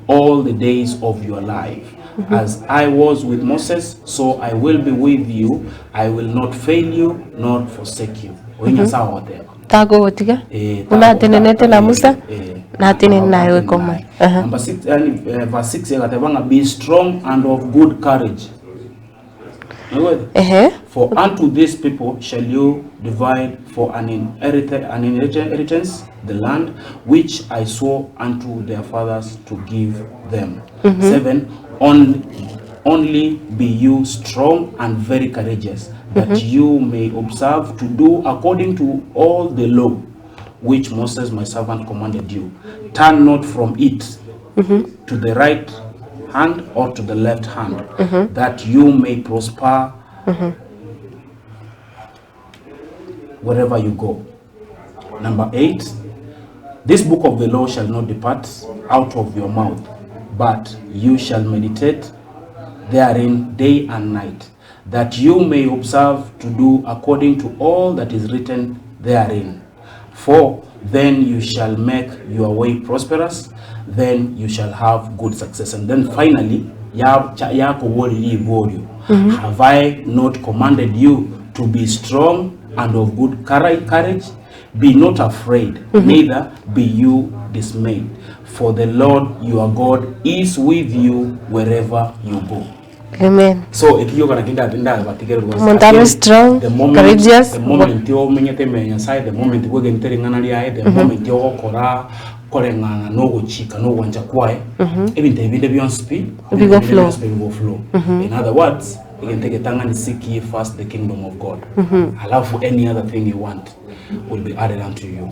all the days of your life. As I was with Moses, so I will be with you. I will not fail you nor forsake you. Oyo Nyasaye ogoteba. Tagogotiga Eh, buna atenenete na Musa eh, eh, natenene naye atenene oikoma. naye. Aha. Number six, yani, eh, verse 6 egateba ng'a be strong and of good courage. Naigwete? Ehe. For unto these people shall you divide for an inherit- an inheritance the land which I swore unto their fathers to give them. 7 Only, only be you strong and very courageous, that you may observe to do according to all the law which Moses my servant commanded you. Turn not from it to the right hand or to the left hand, that you may prosper wherever you go. Number 8, this book of the law shall not depart out of your mouth, but you shall meditate therein day and night, that you may observe to do according to all that is written therein. For then you shall make your way prosperous, then you shall have good success. And then finally, yakoborire iborio, have I not commanded you to be strong and of good courage? Be not afraid, neither be you dismayed, for the Lord your God is with you wherever you go. Amen. So ekiyoka naki ndabatigere because Omonto abe again, strong, the moment, courageous. the moment omenyete ime ya Nyasaye, the moment bwegenete ring'ana riaye, the moment ogokora koreng'ana na ogochika na ogwancha kwaye, ebinto ebi binde bionsi pi, Bigo ebinto binde flow. bionsi pi bigo flow. In other words, egento egetang'ani seek ye first the kingdom of God, alafu any other thing you want. will be added unto you.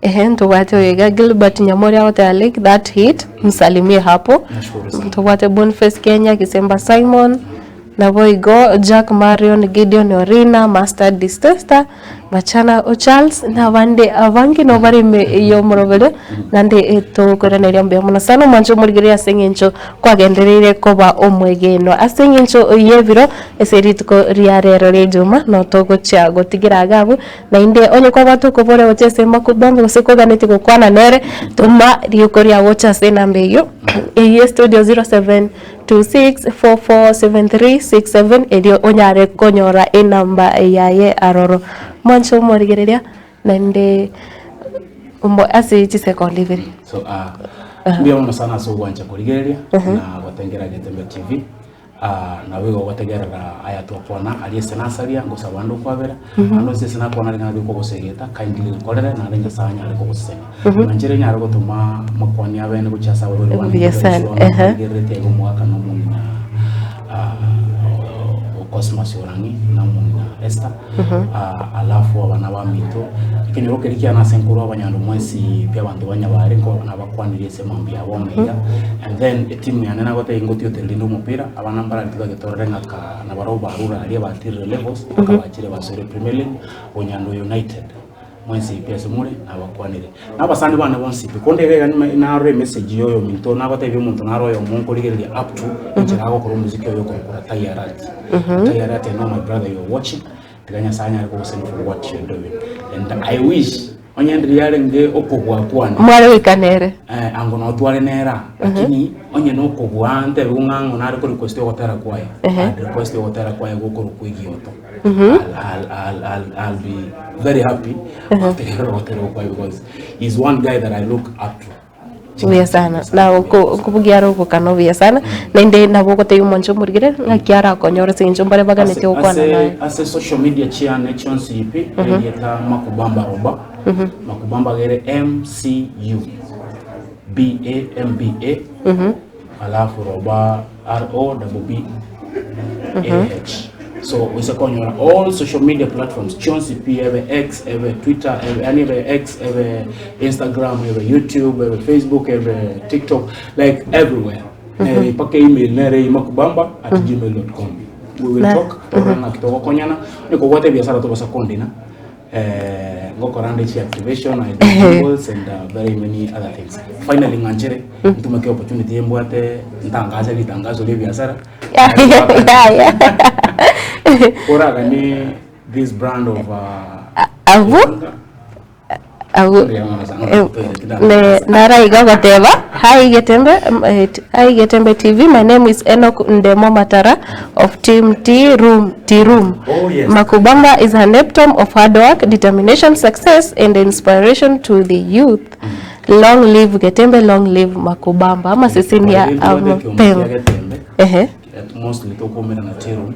Ehe, ntobwate oyo iga Gilbert Nyamori agoteba like that hit, msalimie hapo. Nashukuru sana. Ntobwate Boniface Kenya, Kisemba Simon, naboigo Jack Marion, Gideon Orina, Master Distester, Machana o Charles, na abande abange nabo bare ime y'omorobere, naende eh, tokoiraneria mbuya mono sana omwancho omorigereria ase eng'encho kwagendereire koba omwegenwa. Ase eng'encho y'ebiro, ase rituko ria rero ria ejuma, notogochia gotigera iga abwo, Naende onye kwabwate okoboria gochia ase makubambo gose koganetie gokwana nere, toma riuko riao gocha ase enamba eyio, eyio estudio 0726447367 erio onyare konyora enamba yaye aroro. Mwanche omorigereria naende omo ase chisekondi ibere. So ah, mbuya mono sana ase ogwancha korigereria na gotengera Getembe TV. Nabo igo ogotegerera aya twakwana aria ase nasaria, ngosaba ande okwabera, naende onsi ase nakwana ring'ana rikogosegeta, kindly rikorere, naende Nyasae anyare kogosesenia. Na inche rinyare gotoma makwani abene gochia ase abaibori bane, Buya sana, ekero ehe. narigereretie iga omogaka na omong'ina o Cosmas Orang'i, na omong'ina Esther, alafu abana baminto, ekenyoro keria kiane ase nkorwa abanyando mwensi pi abanto ba Nyabare, nko nabakwanirie ase mambia ya bono iga, and then etimu yane nagotebia ngotiotereria inde omopira, abana mbarari totagetorere ng'a ka nabarobwo barure aria batirire levels, mpaka bachire basoire Premier League, Bonyando United, mwensi pi ase more nabakwanire. Na abasani bane bonsi pi, konde iga iga nime narora emessage ya oyominto nagotebia omonto naro oyomo nkorigereria up to, enchera agokora omosiki oye okorokwa Ratai Arati. Ratai Arati I know my brother you are watching, tiga Nyasaye anyare kogosenia for what you are doing. And I wish onye ndiri yarenge okobua kwane, Mware goika nere. eh, ango notware nera, lakini onye nokobua ntebe ng'a ng'o nare ko request ogotera kwaye, I'd request ogotera kwaye gokorokwa egioto. I'll, I'll, I'll, I'll, I'll be very happy gotegerera ogotera okwaye because he's one guy that I look up to. Buya sana. Na okobugia are obokano buya sana. Naende nabo ogotebia omonche omorigere ng'aki arakonyore ase eng'encho mbare baganetie gokwana Ase, naye. ase social media chiane chionsi pi erieta Makubamba Roba Makubamba gere MCU B A M B A alafu Roba R O B B A H so oise konyora all social media platforms chionsi pi ebe X ebe Twitter ebe yani ebe X ebe Instagram ebe YouTube ebe Facebook ebe TikTok like everywhere nere mpaka email nere makubamba at gmail.com we will Na- talk torore ng'aki togokonyana nikobwate ebiasara tobasa kondina eh, ngokora nde chi activation I do jingles and very many other things finally ng'anchere ntumeke opportunity embwate ntangaze ritangazo ria ebiasara Yaya. oragane this brand of uh, Abwo abwo Ne- naraiga goteba hi Getembe mm, eh, hi Getembe TV my name is Enoch Ndemo Matara of team T room T room Oh, yes. Makubamba is an epitome of hard work determination success and inspiration to the youth long live Getembe long live Makubamba ama sisi ni ya amapema Getembe ehe mostly tokomera na T room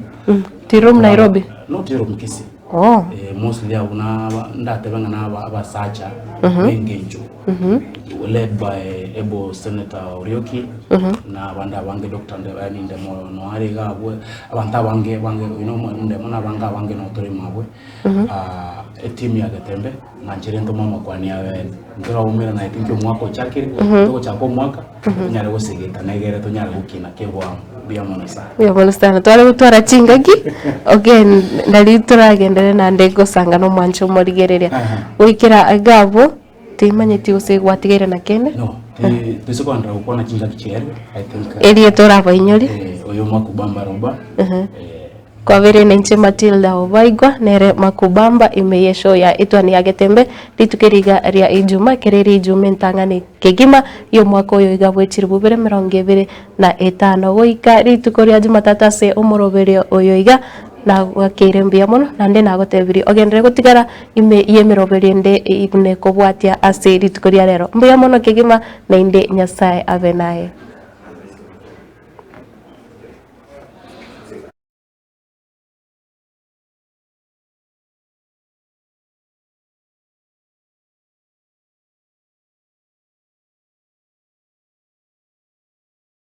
T room Nairobi no T room Kisii oh eh, mostly abo naba ndatebe ng'a naba abasacha b'engencho led by able senator Orioki na abande abange Dr. Nde, yani Ndemo noare iga abwe abanto abange bange you know Ndemo na abange abange notorema abwe Ah, etimu ya Getembe ng'anchere ntome amakwani abe ntoraumera na I think omwaka ochakire togochaka omwaka tonyare gosegeta na egere tonyare gokina kebwamo mbuya mono sana. Mbuya mono sana. Tware gotwara chingaki, again nari toragenderere naende gosanga na omwancho omorigereria. Aha. Goikera iga abwo, timanyeti gose gwatigaire na kende, No, ti- toise kogenderera gokwana chingaki chiaerire, I think uh, erio torabainyorie. eh, oyo Makubamba Roba eh, Kwabere nainche Matilda Obaigwa, nere Makubamba ime y'eshow ya Etwani ya Getembe, rituko eri iga ria Ijuma, ekero ere Ijuma entang'ani kegima y'omwaka oyo iga bwe chilifu bibere emerongo ebere na etano. Goika rituko ria Jumatatu ase omoroberio oyo iga nagwakeire mbuya mono, naende nagotebirie ogenderere gotigara ime y'emeroberio ende buna ekobwatia ase rituko ria rero. Mbuya mono kegima naende Nyasae abe naye.